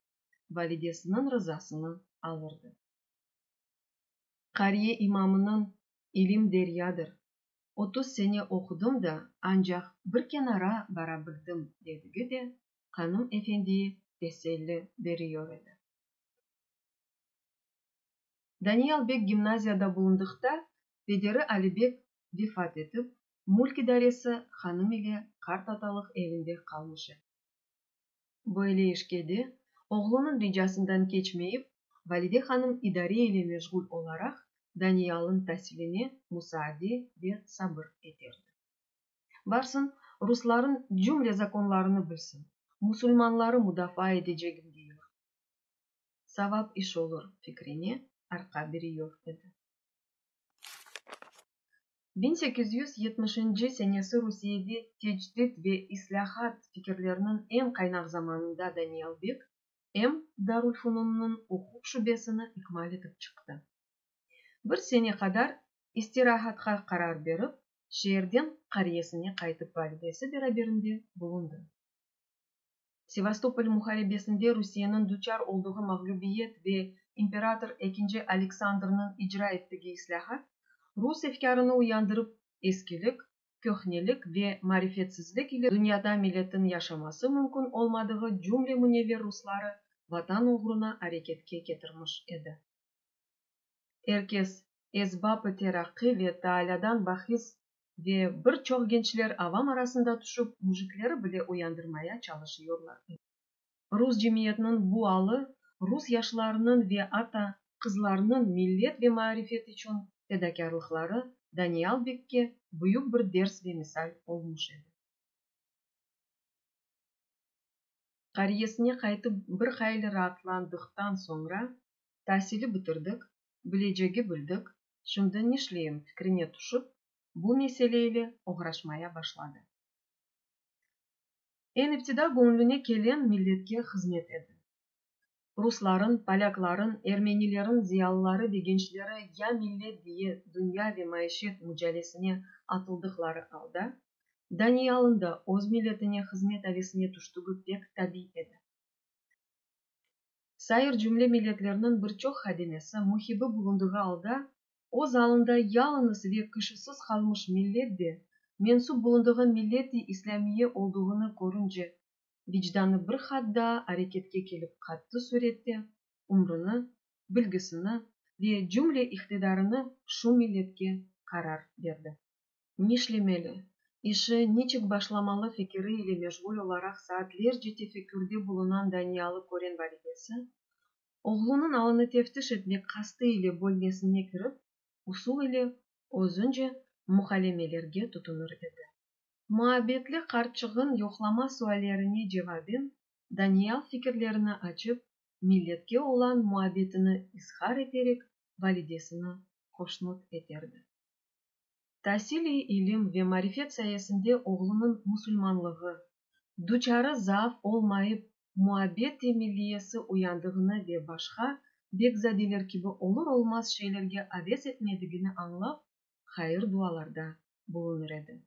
validesiniñ rızasını alırdı. Qariye imamınıñ İlim deryadır, 30 sene oqudım da, ancaq bir kenara bara bildim dedigi de hanım efendiye teselli beriyor edi. Daniyal bek gimnaziyada bulundıqta pederi Ali bek vefat etip, mülk idaresi hanım ile qart atalıq elinde qalmış edi. Böyle işke de, oğlunıñ ricasından keçmeyip, valide hanım idare ile meşğul olaraq, Daniyalnıñ tasiline musaade ve sabır eterdi. Barsın, rusların cümle zakonlarını bilsin, musulmanları mudafaa edecegim diyor. Savap iş olur fikrine arqa beriyor edi. 1870-nci senesi Rusiyede tecdit ve islâhat fikirleriniñ eñ qaynaq zamanında Daniyal bek em darülfununnıñ uquq şubesini ikmal etip çıqtı. Bir sene qadar istirahatqa qarar berip, şeerden qariyesine qaytıp validesi beraberinde bulundı. Sevastopol muharebesinde Rusiyeniñ duçar olduğı mağlübiyet ve imperator Ekinci Aleksandrnıñ icra ettigi islâhat rus efkârını uyandırıp, eskilik, köhnelik ve marifetsizlik ile dünyada milletin yaşaması mümkün olmadığı cümle münevver rusları Vatan oğruna areketke ketirmiş edi. Er kes esbap-ı teraqqi ve taalâdan bahis ve bir çoq gençler avam arasında tüşüp, mujikleri bile uyandırmaya çalışıyorlar edi. Rus cemiyetiniñ bu alı rus yaşlarınıñ ve atta qızlarınıñ millet ve maarifet içün fedakârlıqları Daniyal bekke büyük bir ders ve misal olmuş edi. Qariyesine qaytıp bir hayli raatlandıqtan soñra, tasili bitirdik, bilecegi bildik, şimdi nişleyim fikrine tüşip, bu mesele ile oğraşmaya başladı. Eñ iptida göñlüne kelen milletke hızmet edi. Rusların, polâkların, ermenilerin ziyalıları ve gençleri ya millet diye dünya ve maişet mucalesine atıldıqları alda, Daniyalın da öz milletine hızmet avesine tüştügi pek tabiy edi. Sair cümle milletlerniñ bir çoq hadimesi, mühibi bulundığı alda. Öz alında yalıñız ve kişisiz qalmış millet de mensup bulundığı millet-i islâmiye olduğını körünce vicdanı bir qat daa areketke kelip qattı sürette ümrüni, bilgisini ve cümle iqtidarını şu milletke qarar berdi. Nişlemeli, işi niçik başlamalı fikiri ile meşğul olaraq saatlerce tefekkürde bulunan Daniyalı kören validesi, oğlunıñ alını teftiş etmek qastı ile bölmesine kirip, usul ile özünce muqalemelerge tutunır edi. Muabbetli qartçığın yoqlama suallerine cevaben Daniyal fikirlerini açıp, milletke olan muabbetini izhar eterek validesini hoşnut eterdi. Tasil-i ilim ve marifet sayesinde oğlunıñ musulmanlığı, duçarı zaaf olmayıp muabbet-i milliyesi uyandığını ve başqa bekzadeler kibi olur-olmaz şeylerge aves etmedigini añlap, hayır dualarda bulunır edi.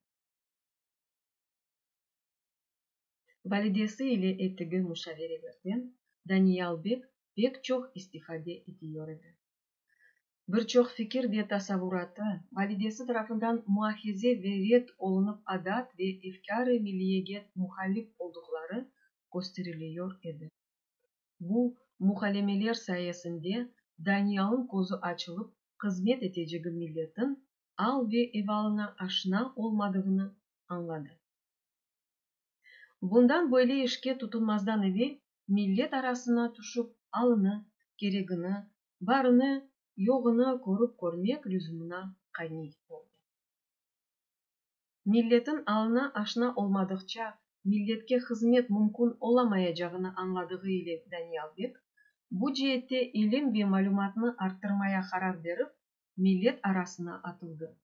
Validesi ile ettigi muşaverelerden Daniyal bek pek çoq istifade etiyor edi. Bir çoq fikir ve tasavvuratı validesi tarafından muaheze ve red olunıp adat ve efkâr-ı milliyege muhalif olduqları kösteriliyor edi. Bu muqalemeler sayesinde Daniyalnıñ közü açılıp, hızmet etecegi milletin al ve evalına aşna olmadığını añladı. Bundan böyle işke tutunmazdan evel millet arasına tüşip alını, keregini, barını, yoğunı körip körmek lüzumına qaniy oldı. Milletin alına aşna olmadıqça milletke hızmet mümkün olamayacağını añladığı ile Daniyal bek, bu ceette ilim ve malümatnı arttırmaya qarar berip, millet arasına atıldı.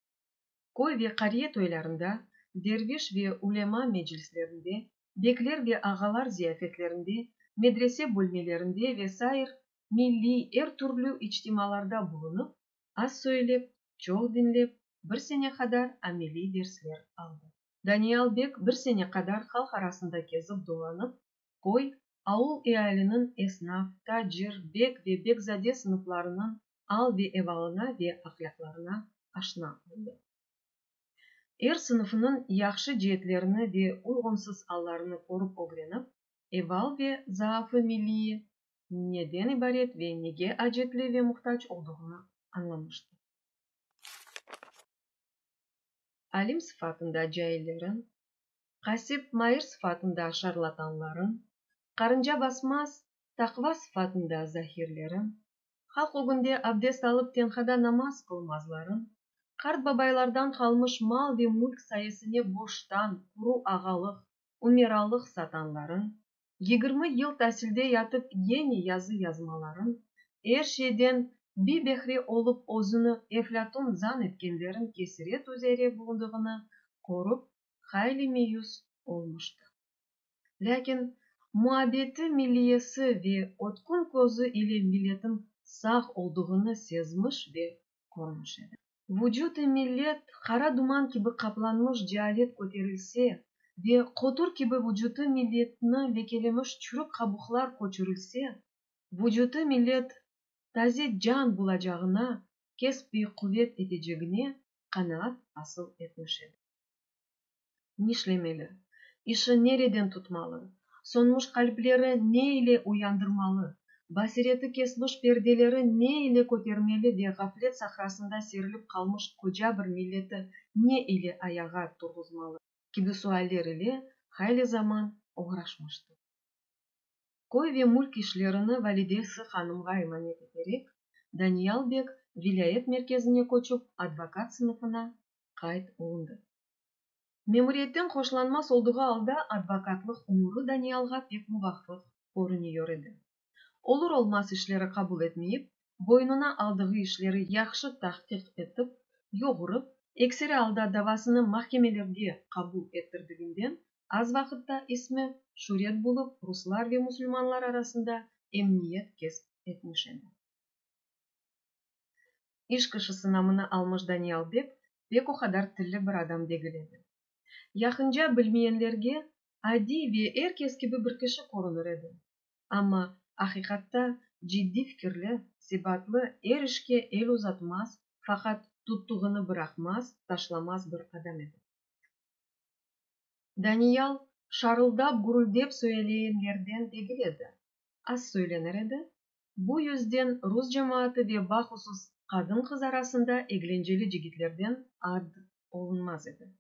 Köy ve qariye toylarında, derviş ve ülema meclislerinde, bekler ve ağalar ziyafetlerinde, medrese bölmelerinde ve sair milliy er türlü içtimalarda bulunıp, az söylep, çoq diñlep, bir sene qadar ameliy dersler aldı. Daniyal bek bir sene qadar halq arasında kezip dolanıp, köy, aul ealiniñ esnaf, tacir, bek ve bekzade sınıflarınıñ al ve evalına ve ahlâqlarına aşna oldı. Er sınıfınıñ yahşı ceetlerini ve uyğunsız allarını körip ögrenip, eval ve zaafı milliyi neden ibaret ve nege acetli ve muhtac olduğını añlamıştı. Alim sıfatında caillerin, qasip mair sıfatında şarlatanların, qarınca basmaz taqva sıfatında zahirlerin, halq ögünde abdest alıp tenhada namaz qılmazların, qart babaylardan qalmış mal ve mülk sayesine boştan quru ağalıq, ümeralıq satanların, 20 yıl tasilde yatıp yene yazı yazmaların, er şeyden bibehre olıp özüni eflatun zan etkenlerin kesiret üzere bulundığını körip hayli meyüs olmuştı. Lâkin muabbeti milliyesi ve ötkün közü ile milletin sağ olduğını sezmiş ve körmüş edi. Vucut-ı millet qara duman kibi qaplanmış cealet köterilse ve qotur kibi vucut-ı milletni lekelemiş çürük qabuqlar köçürilse, vucut-ı millet taze can bulacağına, kesb-i quvet etecegine qanaat asıl etmiş edi. Nişlemeli, işi nereden tutmalı, sönmüş qalpleri ne ile uyandırmalı, basireti kesmiş perdeleri ne ile kötermeli ve ğaflet sahrasında serilip qalmış qoca bir milleti ne ile ayağa turğuzmalı kibi sualler ile hayli zaman oğraşmıştı. Köy ve mülk işlerini validesi hanımğa emanet eterek, Daniyal bek vilâyet merkezine köçip advokat sınıfına qayd olundı. Memuriyetten hoşlanmaz olduğı alda advokatlıq umurı Daniyalğa pek muvafıq körünüyor edi. Olur-olmaz işleri qabul etmeyip, boynuna aldığı işleri yahşı tahqiq etip, yoğurıp, ekseri alda davasını mahkemelerge qabul ettirdiginden az vaqıtta ismi şüret bulup ruslar ve musulmanlar arasında emniyet kesp etmiş edi. İş kişisi namını almış Daniyal bek pek o qadar tilli bir adam degil edi. Yaqınca bilmeyenlerge adiy ve er kes kibi bir kişi körünir edi. Amma aqiqatta ciddiy fikirli, sebatlı, er işke el uzatmaz, Faqat tuttuğını bıraqmaz, taşlamaz bir adam edi. Daniyal şarıldap-gürüldep söyleyenlerden degil edi, az söylenir edi, bu yüzden rus cemaatı ve bahusus qadın-qız arasında eglenceli cigitlerden add olunmaz edi.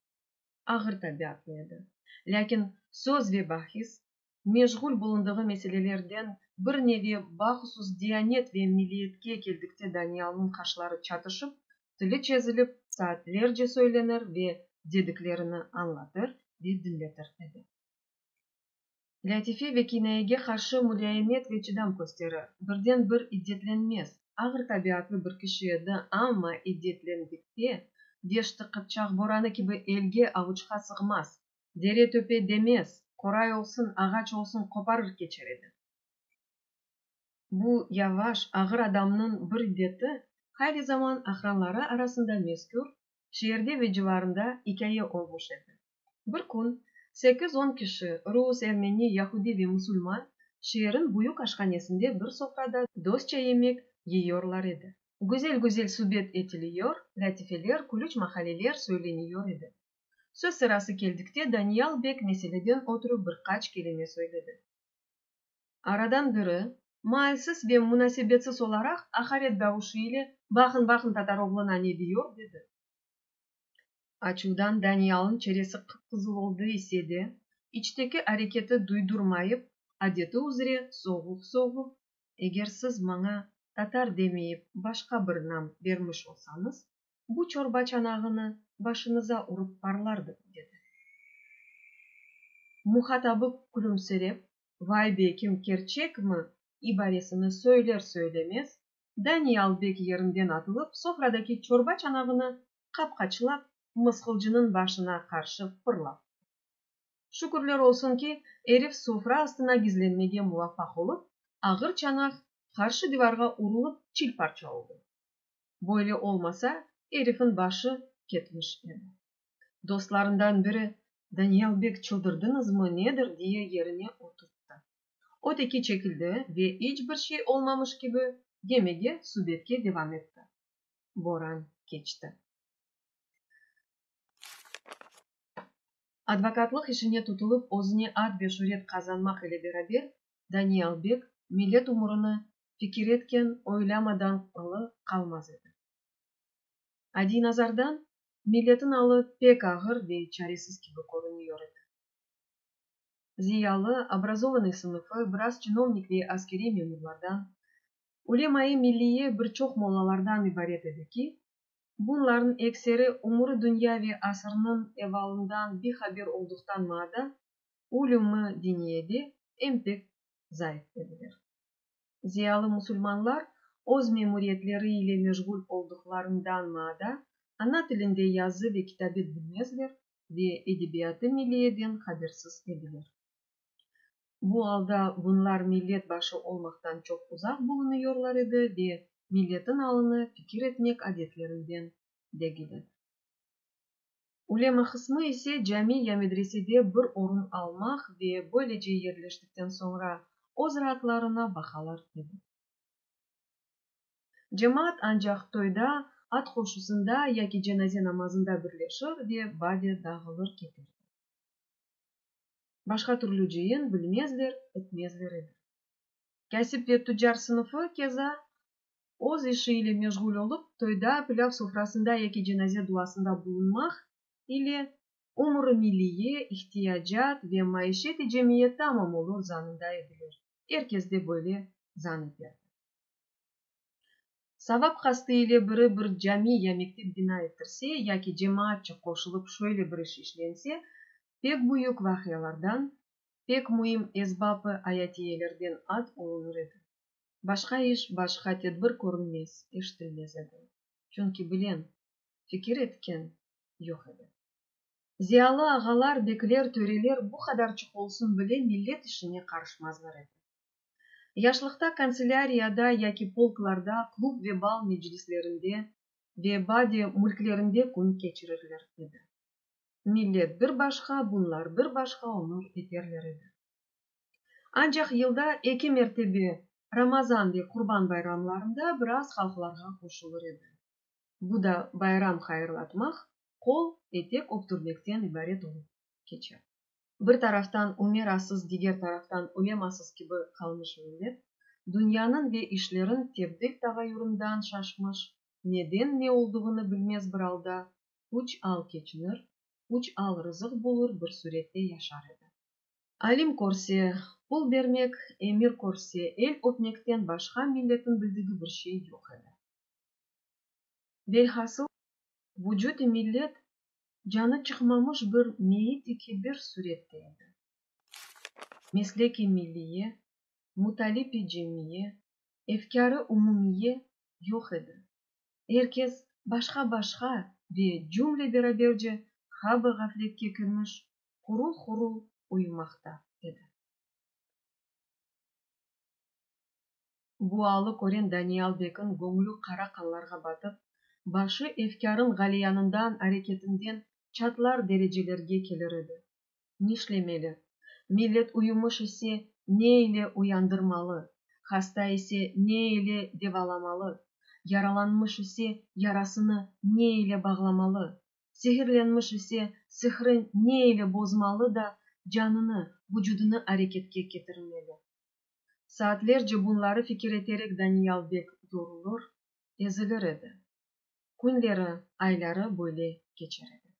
Ağır tabiatlı edi. Lâkin söz ve bahis, meşğul bulundığı meselelerden bir nevi bahusus diyanet ve milliyetke keldikte Daniyalnıñ qaşları çatışıp, tili çezilip, saatlerce söylenir ve dediklerini añlatır ve diñletir edi. Lâtife ve kinayege qarşı mulâyemet ve çıdam kösterir, birden bir iddetlenmez, ağır tabiatlı bir kişi edi, amma iddetlendikte, Deşt-i Qıpçaq boranı kibi elge, avuçqa sığmaz, dere-töpe demez, qoray olsun, ağaç olsun qoparır keçer edi. Bu yavaş, ağır adamnıñ bir iddeti hayli zaman aqranları arasında mezkür, şeerde ve civarında ikâye olmuş edi. Bir kün sekiz-on kişi, rus, ermeni, yahudi ve musulman, şeerin büyük aşhanesinde bir sofrada dostça yemek yiyorlar edi. Güzel-güzel subet etiliyor, lâtifeler, külüç maqaleler söyleniyor edi. Söz sırası keldikte Daniyal bek meseleden ötrü bir qaç kelime söyledi. Aradan biri, maalsiz ve munasebetsiz olaraq, aqaret davuşı ile, Baqın, baqın tatar oğluna ne diyor, dedi. Açuvdan Daniyalnıñ çeresi qıp-qızıl oldı ise de, içteki areketi duydurmayıp, adeti üzre soğuq-soğuq, Eger siz maña tatar demeyip başqa bir nam bermiş olsañız, bu çorba çanağını başıñıza urıp parlardım, dedi. Muhatabı külümsirep, Vay bekim, kerçekmi? ibaresini söyler-söylemez, Daniyal bek yerinden atılıp, sofradaki çorba çanağını qapqaçlap, mısqılcınıñ başına qarşı fırlattı. Şükürler olsun ki, erif sofra astına gizlenmege muvaffaq olıp, ağır çanaq qarşı divarğa urulıp çil-parça oldı. Böyle olmasa, erifin başı ketmiş edi. Dostlarından biri, Daniyal bek çıldırdıñızmı, nedir, diye yerine oturttı. Öteki çekildi ve iç bir şey olmamış kibi yemege, subetke devam etti. Boran keçti. Advokatlıq işine tutulıp, özüne ad ve şüret qazanmaq ile beraber, Daniyal bek millet umurını fikir etken, oylamadan alı qalmaz edi. Adiy nazardan, milletin alı pek ağır ve çaresiz kibi körünüyor edi. Ziyalı, obrazovanıy sınıfı, biraz çinovnik ve askeriy memurlardan, ulemayı milliye bir çoq mollalardan ibaret edi ki, bunların ekseri umurı dünya ve asırnıñ evalından bihaber olduqtan maada ulüm-i diniyede em pek zayıf ediler. Ziyalı musulmanlar öz memuriyetleri ile meşğul olduqlarından maada ana tilinde yazı ve kitabet bilmezler ve edebiyatı milliyeden habersiz ediler. Bu alda bunlar millet başı olmaqtan çoq uzaq bulunıyorlar edi ve milletin alını fikir etmek adetlerinden degil edi. Ulema qısmı ise cami ya medresede bir orun almaq ve böylece yerleştikten soñra öz raatlarına baqalar edi. Cemaat ancaq toyda, at qoşusında yaki cenaze namazında birleşir ve bade dağılır keterdi. Başqa türlü cıyın bilmezler, etmezler edi. Kâsip ve tuccar sınıfı, keza, öz işi ile meşğul olıp, toyda, pilâv sofrasında yaki cenaze duasında bulunmaq ile umur-ı milliye, ihtiyacat ve maişet-i cemiyet tamam olur zanında ediler. Er kes de böyle zan eterdi. Savap qastı ile biri bir cami ya mektep bina ettirse, yaki cemaatça qoşulıp şöyle bir iş işlense, pek büyük vaqialardan, pek müim esbap-ı ayatiyelerden ad olunır edi. Başqa iş, başqa tedbir körünmez, eşitilmez edi. Çünki bilen, fikir etken yoq edi. Ziyalı ağalar, bekler, töreler bu qadarçıq olsun bile millet işine qarışmazlar edi. Yaşlıqta kantselâriyada yaki polklarda, klub ve bal meclislerinde ve bade mülklerinde kün keçirirler edi. Millet bir başqa, bunlar bir başqa ömür eterler edi. Ancaq yılda eki mertebe Ramazan ve Qurban bayramlarında biraz halqlarğa qoşulır edi. Bu da bayram hayırlatmaq, qol, etek öptürmekten ibaret olıp keçer. Bir taraftan ümerasız, diger taraftan ülemasız kibi qalmış millet, dünyanıñ ve işlerin tebdil-tağayurından şaşmış, neden ne olduğını bilmez bir alda, küç al keçinir, küç al rızıq bulur bir sürette yaşar edi. Alim körse, pul bermek, emir körse, el öpmekten başqa milletin bildigi bir şey yoq edi. Velhasıl, vucut-i millet canı çıqmamış bir meyit-i kebir sürette edi. Meslek-i milliye, mutalip-i cemiye, efkâr-ı umumiye yoq edi. Er kes başqa-başqa ve cümle beraberce hab-ı ğafletke kirmiş, hurul-hurul uyumaqta edi. Bu alı kören Daniyal bekiñ göñlü qara qanlarğa batıp, başı efkârıñ ğaleyanından, areketinden çatlar derecelerge kelir edi. Nişlemeli? Millet uyumış ise, ne ile uyandırmalı? Hasta ise, ne ile devalamalı? Yaralanmış ise, yarasını ne ile bağlamalı? Sehirlenmiş ise, sihri ne ile bozmalı da, canını, vucudını areketke ketirmeli? Saatlerce bunları fikir eterek Daniyal bek yorulır, ezilir edi. Künleri, ayları böyle keçer edi.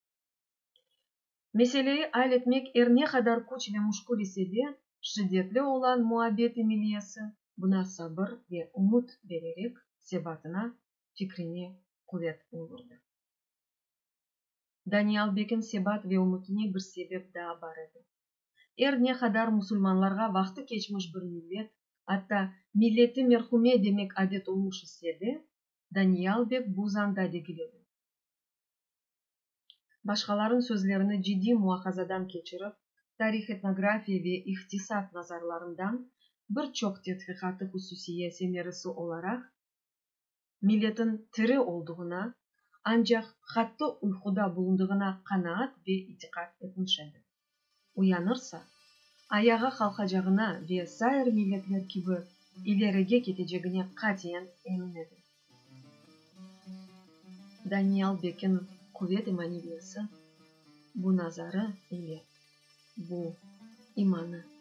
Meseleyi al etmek er ne qadar küç ve muşkül ise de, şiddetli olan muabbet-i milliyesi buna sabır ve ümüt bererek sebatına, fikrine quvet olurdı. Daniyal bekiñ sebat ve ümütine bir sebep daa bar edi. Er ne qadar musulmanlarğa vaqtı keçmiş bir millet, atta milleti merhume demek adet olmuş ise de, Daniyal bek bu zanda degil edi. Başqalarınıñ sözlerini ciddiy muahazadan keçirip, tarih-etnografiya ve iqtisat nazarlarından bir çoq tedqiqatı hususiye semeresi olaraq, milletin tiri olduğına, ancaq qattı uyquda bulundığına qanaat ve itiqat etmiş edi. Uyanırsa, ayağa qalqacağına ve sair milletler kibi ilerige ketecegine qatiyen emin edi. Daniyal bekiñ quvet-i maneviyesi bu nazarı ile, bu imanı.